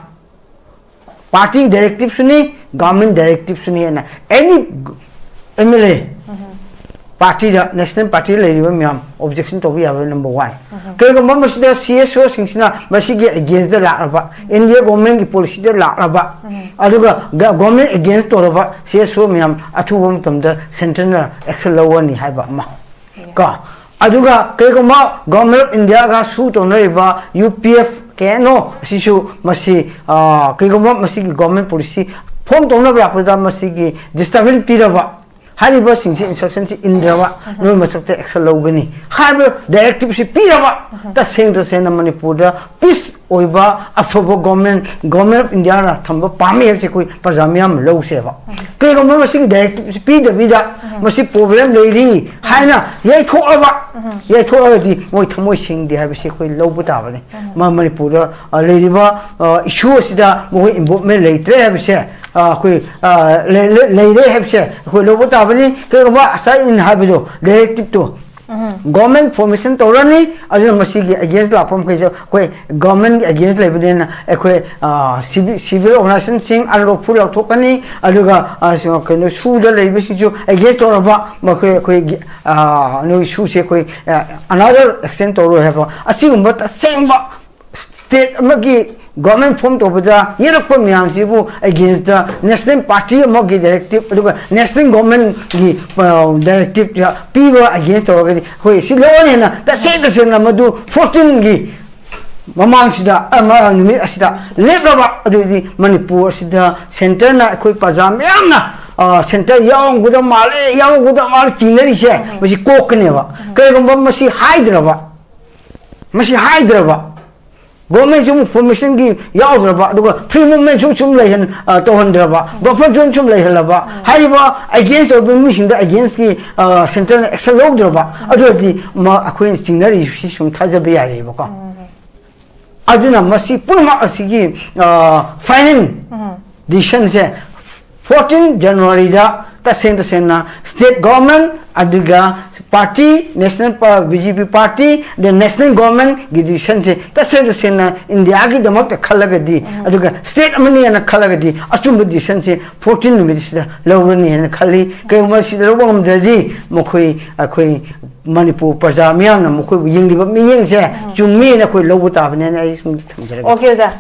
ꯄꯥꯔꯇꯤ ꯗꯥꯏꯔꯦꯛꯇꯤꯞꯁꯨꯅꯤ, ꯒꯚꯔꯟꯃꯦꯟ ꯗꯥꯏꯔꯦꯛꯇꯤꯞꯁꯨꯅꯤ ꯍꯥꯏꯅ ꯑꯦꯅꯤ ꯑꯦꯝ ꯑꯦꯜ ꯑꯦ ꯄꯥꯔꯇꯤꯗ, ꯅꯦꯁꯅꯦꯜ ꯄꯥꯔꯇꯤꯗ ꯂꯩꯔꯤꯕ ꯃꯌꯥꯝ ꯑꯣꯕꯖꯦꯛꯁꯟ ꯇꯧꯕ ꯌꯥꯕ ꯅꯝꯕꯔ ꯋꯥꯟ꯫ ꯀꯩꯒꯨꯝꯕ ꯃꯁꯤꯗ ꯁꯤ ꯑꯦꯁ ꯑꯣꯁꯤꯡꯁꯤꯅ ꯃꯁꯤꯒꯤ ꯑꯦꯒꯦꯟꯁꯇ ꯂꯥꯛꯂꯕ, ꯏꯟꯗꯤꯌꯥ ꯒꯣꯔꯃꯦꯟꯒꯤ ꯄꯣꯂꯤꯁꯤꯗ ꯂꯥꯛꯂꯕ, ꯑꯗꯨꯒ ꯒꯣꯔꯃꯦꯟ ꯑꯦꯒꯦꯟꯁ ꯇꯧꯔꯕ ꯁꯤ ꯑꯦꯁ ꯑꯣ ꯃꯌꯥꯝ ꯑꯊꯨꯕ ꯃꯇꯝꯗ ꯁꯦꯟꯇꯔꯅ ꯑꯦꯛꯁꯟ ꯂꯧꯒꯅꯤ ꯍꯥꯏꯕ ꯑꯃ ꯀꯣ꯫ ꯑꯗꯨꯒ ꯀꯩꯒꯨꯝꯕ ꯒꯣꯔꯃꯦꯟ ꯑꯣꯐ ꯏꯟꯗꯤꯌꯥꯒ ꯁꯨ ꯇꯧꯅꯔꯤꯕ U P F K N O ꯑꯁꯤꯁꯨ ꯃꯁꯤ, ꯀꯩꯒꯨꯝꯕ ꯃꯁꯤꯒꯤ ꯒꯣꯔꯃꯦꯟ ꯄꯣꯂꯤꯁꯤ ꯐꯣꯝ ꯇꯧꯅꯕ ꯂꯥꯛꯄꯗ ꯃꯁꯤꯒꯤ ꯗꯤꯁꯇꯔꯕꯦꯟꯁ ꯄꯤꯔꯕ, ꯍꯥꯏꯔꯤꯕꯁꯤꯡꯁꯤ ꯏꯟꯁꯇ꯭ꯔꯛꯁꯟꯁꯤ ꯏꯟꯗ꯭ꯔꯕ, ꯅꯣꯏ ꯃꯊꯛꯇ ꯑꯦꯛꯁꯟ ꯂꯧꯒꯅꯤ ꯍꯥꯏꯕ ꯗꯥꯏꯔꯦꯛꯇꯤꯞꯁꯤ ꯄꯤꯔꯕ, ꯇꯁꯦꯡ ꯇꯁꯦꯡꯅ ꯃꯅꯤꯄꯨꯔꯗ ꯄꯤꯁ ꯑꯣꯏꯕ ꯑꯐꯕ ꯒꯣꯔꯃꯦꯟ, ꯒꯣꯔꯃꯦꯟ ꯑꯣꯐ ꯏꯟꯗꯤꯌꯥꯅ ꯊꯝꯕ ꯄꯥꯝꯃꯤ ꯍꯥꯏꯕꯁꯤ ꯑꯩꯈꯣꯏ ꯄ꯭ꯔꯖꯥ ꯃꯤꯌꯥꯝꯅ ꯂꯧꯁꯦꯕ꯫ ꯀꯩꯒꯨꯝꯕ ꯃꯁꯤꯒꯤ ꯗꯥꯏꯔꯦꯛꯇꯤꯞꯁꯤ ꯄꯤꯗꯕꯤꯗ ꯃꯁꯤ ꯄ꯭ꯔꯣꯕ꯭ꯂꯦꯝ ꯂꯩꯔꯤ ꯍꯥꯏꯅ ꯌꯩꯊꯣꯛꯂꯕ, ꯌꯩꯊꯣꯛꯂꯒꯗꯤ ꯃꯣꯏ ꯊꯃꯣꯏ ꯁꯦꯡꯗꯦ ꯍꯥꯏꯕꯁꯤ ꯑꯩꯈꯣꯏ ꯂꯧꯕ ꯇꯥꯕꯅꯤ꯫ ꯃ-, ꯃꯅꯤꯄꯨꯔꯗ ꯂꯩꯔꯤꯕ ꯏꯁꯨ ꯑꯁꯤꯗ ꯃꯈꯣꯏ ꯏꯟꯚꯣꯜꯚꯃꯦꯟ ꯂꯩꯇ꯭ꯔꯦ ꯍꯥꯏꯕꯁꯦ, ꯑꯩꯈꯣꯏ ꯂꯩꯔꯦ ꯍꯥꯏꯕꯁꯦ ꯑꯩꯈꯣꯏ ꯂꯧꯕ ꯇꯥꯕꯅꯤ꯫ ꯀꯩꯒꯨꯝꯕ ꯉꯁꯥꯏ ꯑꯩꯅ ꯍꯥꯏꯕꯗꯣ, ꯗꯥꯏꯔꯦꯛꯇꯤꯞꯇꯣ ꯒꯣꯔꯃꯦꯟ ꯐꯣꯔꯃꯦꯁꯟ ꯇꯧꯔꯅꯤ꯫ ꯑꯗꯨꯅ ꯃꯁꯤꯒꯤ ꯑꯦꯒꯦꯟꯁ ꯂꯥꯛꯄ ꯃꯈꯩꯁꯦ ꯑꯩꯈꯣꯏ ꯒꯣꯔꯃꯦꯟꯒꯤ ꯑꯦꯒꯦꯟꯁ ꯂꯩꯕꯅꯤꯅ ꯑꯩꯈꯣꯏ ꯁꯤꯚꯤꯜ ꯑꯣꯔꯒꯅꯥꯏꯖꯦꯁꯟꯁꯤꯡ ꯑꯟꯂꯣꯐꯨꯜ ꯂꯥꯎꯊꯣꯛꯀꯅꯤ꯫ ꯑꯗꯨꯒ ꯀꯩꯅꯣ ꯁꯨꯗ ꯂꯩꯕꯁꯤꯡꯁꯨ ꯑꯦꯒꯦꯟꯁ ꯇꯧꯔꯕ ꯃꯈꯣꯏ ꯑꯩꯈꯣꯏꯒꯤ ꯅꯣꯏ ꯁꯨꯁꯦ ꯑꯩꯈꯣꯏ ꯑꯅꯥꯗꯔ ꯑꯦꯛꯁꯇꯦꯟ ꯇꯧꯔꯣꯏ ꯍꯥꯏꯕ ꯑꯁꯤꯒꯨꯝꯕ ꯇꯁꯦꯡꯕ ꯁ꯭ꯇꯦꯠ ꯑꯃꯒꯤ ꯒꯣꯔꯃꯦꯟ ꯐꯣꯝ ꯇꯧꯕꯗ ꯌꯦꯛꯂꯛꯄ ꯃꯌꯥꯝꯁꯤꯕꯨ ꯑꯦꯒꯦꯟꯁꯇ ꯅꯦꯁꯅꯦꯜ ꯄꯥꯔꯇꯤ ꯑꯃꯒꯤ ꯗꯥꯏꯔꯦꯛꯇꯤꯞ ꯑꯗꯨꯒ ꯅꯦꯁꯅꯦꯜ ꯒꯣꯔꯃꯦꯟꯒꯤ ꯗꯥꯏꯔꯦꯛꯇꯤꯞꯇ ꯄꯤꯕ ꯑꯦꯒꯦꯟꯁ ꯇꯧꯔꯒꯗꯤ ꯑꯩꯈꯣꯏ ꯁꯤ ꯂꯧꯔꯅꯤ ꯍꯥꯏꯅ ꯇꯁꯦꯡ ꯇꯁꯦꯡꯅ ꯃꯗꯨ ꯐꯣꯔꯇꯤꯟꯒꯤ ꯃꯃꯥꯡꯁꯤꯗ ꯅꯨꯃꯤꯠ ꯑꯁꯤꯗ ꯂꯦꯞꯂꯕ ꯑꯗꯨꯗꯤ ꯃꯅꯤꯄꯨꯔ ꯑꯁꯤꯗ ꯁꯦꯟꯇꯔꯅ ꯑꯩꯈꯣꯏ ꯄ꯭ꯔꯖꯥ ꯃꯌꯥꯝꯅ ꯁꯦꯟꯇꯔ ꯌꯥꯎꯔꯝꯒꯗꯕ ꯃꯥꯜꯂꯦ, ꯌꯥꯎꯔꯝꯒꯗꯕ ꯃꯥꯜꯂꯦ ꯆꯤꯡꯅꯔꯤꯁꯦ ꯃꯁꯤ ꯀꯣꯛꯀꯅꯦꯕ꯫ ꯀꯔꯤꯒꯨꯝꯕ ꯃꯁꯤ ꯍꯥꯏꯗ꯭ꯔꯕ ꯃꯁꯤ ꯍꯥꯏꯗ꯭ꯔꯕ ꯒꯣꯔꯃꯦꯟꯁꯤ ꯑꯃꯨꯛ ꯐꯣꯔꯃꯦꯁꯟꯒꯤ ꯌꯥꯎꯗ꯭ꯔꯕ ꯑꯗꯨꯒ ꯐ꯭ꯔꯤ ꯃꯨꯚꯃꯦꯟ ꯁꯨꯝ ꯁꯨꯝ ꯂꯩꯍꯟ ꯇꯧꯍꯟꯗ꯭ꯔꯕ ꯕꯐꯔ ꯖꯣꯟ ꯁꯨꯝ ꯂꯩꯍꯜꯂꯕ ꯍꯥꯏꯔꯤꯕ ꯑꯦꯒꯦꯟꯁ ꯇꯧꯔꯤꯕ ꯃꯤꯁꯤꯡꯗ ꯑꯦꯒꯦꯟꯁꯀꯤ ꯁꯦꯟꯇꯔꯅ ꯑꯦꯛꯁꯟ ꯂꯧꯗ꯭ꯔꯕ ꯑꯗꯨ ꯑꯣꯏꯔꯗꯤ ꯑꯩꯈꯣꯏꯅ ꯆꯤꯡꯅꯔꯤꯁꯤ ꯁꯨꯝ ꯊꯥꯖꯕ ꯌꯥꯔꯦꯕꯀꯣ꯫ ꯑꯗꯨꯅ ꯃꯁꯤ ꯄꯨꯝꯅꯃꯛ ꯑꯁꯤꯒꯤ ꯐꯥꯏꯅꯦꯜ ꯗꯤꯁꯤꯖꯟꯁꯦ ꯐꯣꯔꯇꯤꯟ ꯖꯅꯋꯥꯔꯤꯗ ꯇꯁꯦꯡ ꯇꯁꯦꯡꯅ ꯁ꯭ꯇꯦꯠ ꯒꯣꯔꯃꯦꯟ ꯑꯗꯨꯒ ꯄꯥꯔꯇꯤ ꯅꯦꯁꯅꯦꯜ ꯕꯤ ꯖꯦ ꯄꯤ ꯄꯥꯔꯇꯤ ꯑꯗ ꯅꯦꯁꯅꯦꯜ ꯒꯣꯔꯃꯦꯟꯒꯤ ꯗꯤꯁꯤꯖꯟꯁꯦ ꯇꯁꯦꯡ ꯇꯁꯦꯡꯅ ꯏꯟꯗꯤꯌꯥꯒꯤꯗꯃꯛꯇ ꯈꯜꯂꯒꯗꯤ ꯑꯗꯨꯒ ꯁ꯭ꯇꯦꯠ ꯑꯃꯅꯤ ꯍꯥꯏꯅ ꯈꯜꯂꯒꯗꯤ ꯑꯆꯨꯝꯕ ꯗꯤꯁꯤꯖꯟꯁꯦ ꯐꯣꯔꯇꯤꯟ ꯅꯨꯃꯤꯠꯁꯤꯗ ꯂꯧꯔꯅꯤ ꯍꯥꯏꯅ ꯈꯜꯂꯤ꯫ ꯀꯔꯤꯒꯨꯝꯕ ꯁꯤꯗ ꯂꯧꯕ ꯉꯝꯗ꯭ꯔꯗꯤ ꯃꯈꯣꯏ ꯑꯩꯈꯣꯏ ꯃꯅꯤꯄꯨꯔ ꯄ꯭ꯔꯖꯥ ꯃꯤꯌꯥꯝꯅ ꯃꯈꯣꯏꯕꯨ ꯌꯦꯡꯂꯤꯕ ꯃꯤꯠꯌꯦꯡꯁꯦ ꯆꯨꯝꯃꯤ ꯍꯥꯏꯅ ꯑꯩꯈꯣꯏ ꯂꯧꯕ ꯇꯥꯕꯅꯤ ꯍꯥꯏꯅ ꯑꯩ ꯁꯨꯝ ꯊꯝꯖꯔꯒꯦ꯫ ꯑꯣꯀꯦ ꯑꯣꯖꯥ,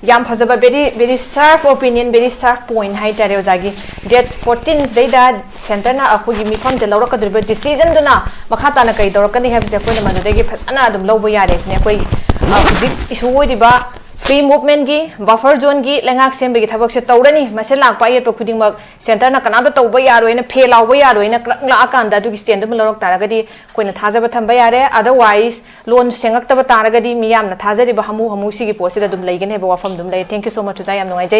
ꯌꯥꯝ ꯐꯖꯕ very very sharp opinion, very sharp point ꯍꯥꯏꯇꯥꯔꯦ ꯑꯣꯖꯥꯒꯤ꯫ ꯗꯦꯠ ꯐꯣꯔꯇꯤꯟꯁꯤꯗꯩꯗ ꯁꯦꯟꯇꯔꯅ ꯑꯩꯈꯣꯏꯒꯤ ꯃꯤꯐꯝꯁꯦ ꯂꯧꯔꯛꯀꯗꯧꯔꯤꯕ ꯗꯤꯁꯤꯖꯟꯗꯨꯅ ꯃꯈꯥ ꯇꯥꯅ ꯀꯔꯤ ꯇꯧꯔꯛꯀꯅꯤ ꯍꯥꯏꯕꯁꯦ ꯑꯩꯈꯣꯏꯅ ꯃꯗꯨꯗꯒꯤ ꯐꯖꯅ ꯑꯗꯨꯝ ꯂꯧꯕ ꯌꯥꯔꯦ ꯁꯤꯅꯦ꯫ ꯑꯩꯈꯣꯏ ꯍꯧꯖꯤꯛ ꯏꯁꯨ ꯑꯣꯏꯔꯤꯕ ꯐ꯭ꯔꯤ ꯃꯨꯚꯃꯦꯟꯒꯤ ꯕꯐꯔ ꯖꯣꯟꯒꯤ ꯂꯩꯉꯥꯛ ꯁꯦꯝꯕꯒꯤ ꯊꯕꯛꯁꯦ ꯇꯧꯔꯅꯤ꯫ ꯃꯁꯤ ꯂꯥꯛꯄ ꯑꯌꯦꯠꯄ ꯈꯨꯗꯤꯡꯃꯛ ꯁꯦꯟꯇꯔꯅ ꯀꯅꯥꯝꯇ ꯇꯧꯕ ꯌꯥꯔꯣꯏꯅ ꯐꯦꯜ ꯂꯥꯎꯕ ꯌꯥꯔꯣꯏꯅ ꯀ꯭ꯂꯛ ꯂꯥꯛꯑꯀꯥꯟꯗ ꯑꯗꯨꯒꯤ ꯁ꯭ꯇꯦꯟꯗꯨꯃ ꯂꯧꯔꯛ ꯇꯥꯔꯒꯗꯤ ꯑꯩꯈꯣꯏꯅ ꯊꯥꯖꯕ ꯊꯝꯕ ꯌꯥꯔꯦ꯫ ꯑꯗꯔꯋꯥꯏꯁ ꯂꯣꯟ ꯁꯦꯡꯉꯛꯇꯕ ꯇꯥꯔꯒꯗꯤ ꯃꯤꯌꯥꯝꯅ ꯊꯥꯖꯔꯤꯕ ꯍꯥꯃꯨ ꯍꯥꯃꯨ ꯁꯤꯒꯤ ꯄꯣꯠꯁꯤꯗ ꯑꯗꯨꯝ ꯂꯩꯒꯅꯤ ꯍꯥꯏꯕ ꯋꯥꯐꯝ ꯑꯗꯨꯝ ꯂꯩ꯫ Thank you so much ꯑꯣꯖꯥ, ꯌꯥꯝ ꯅꯨꯡꯉꯥꯏꯖꯩ꯫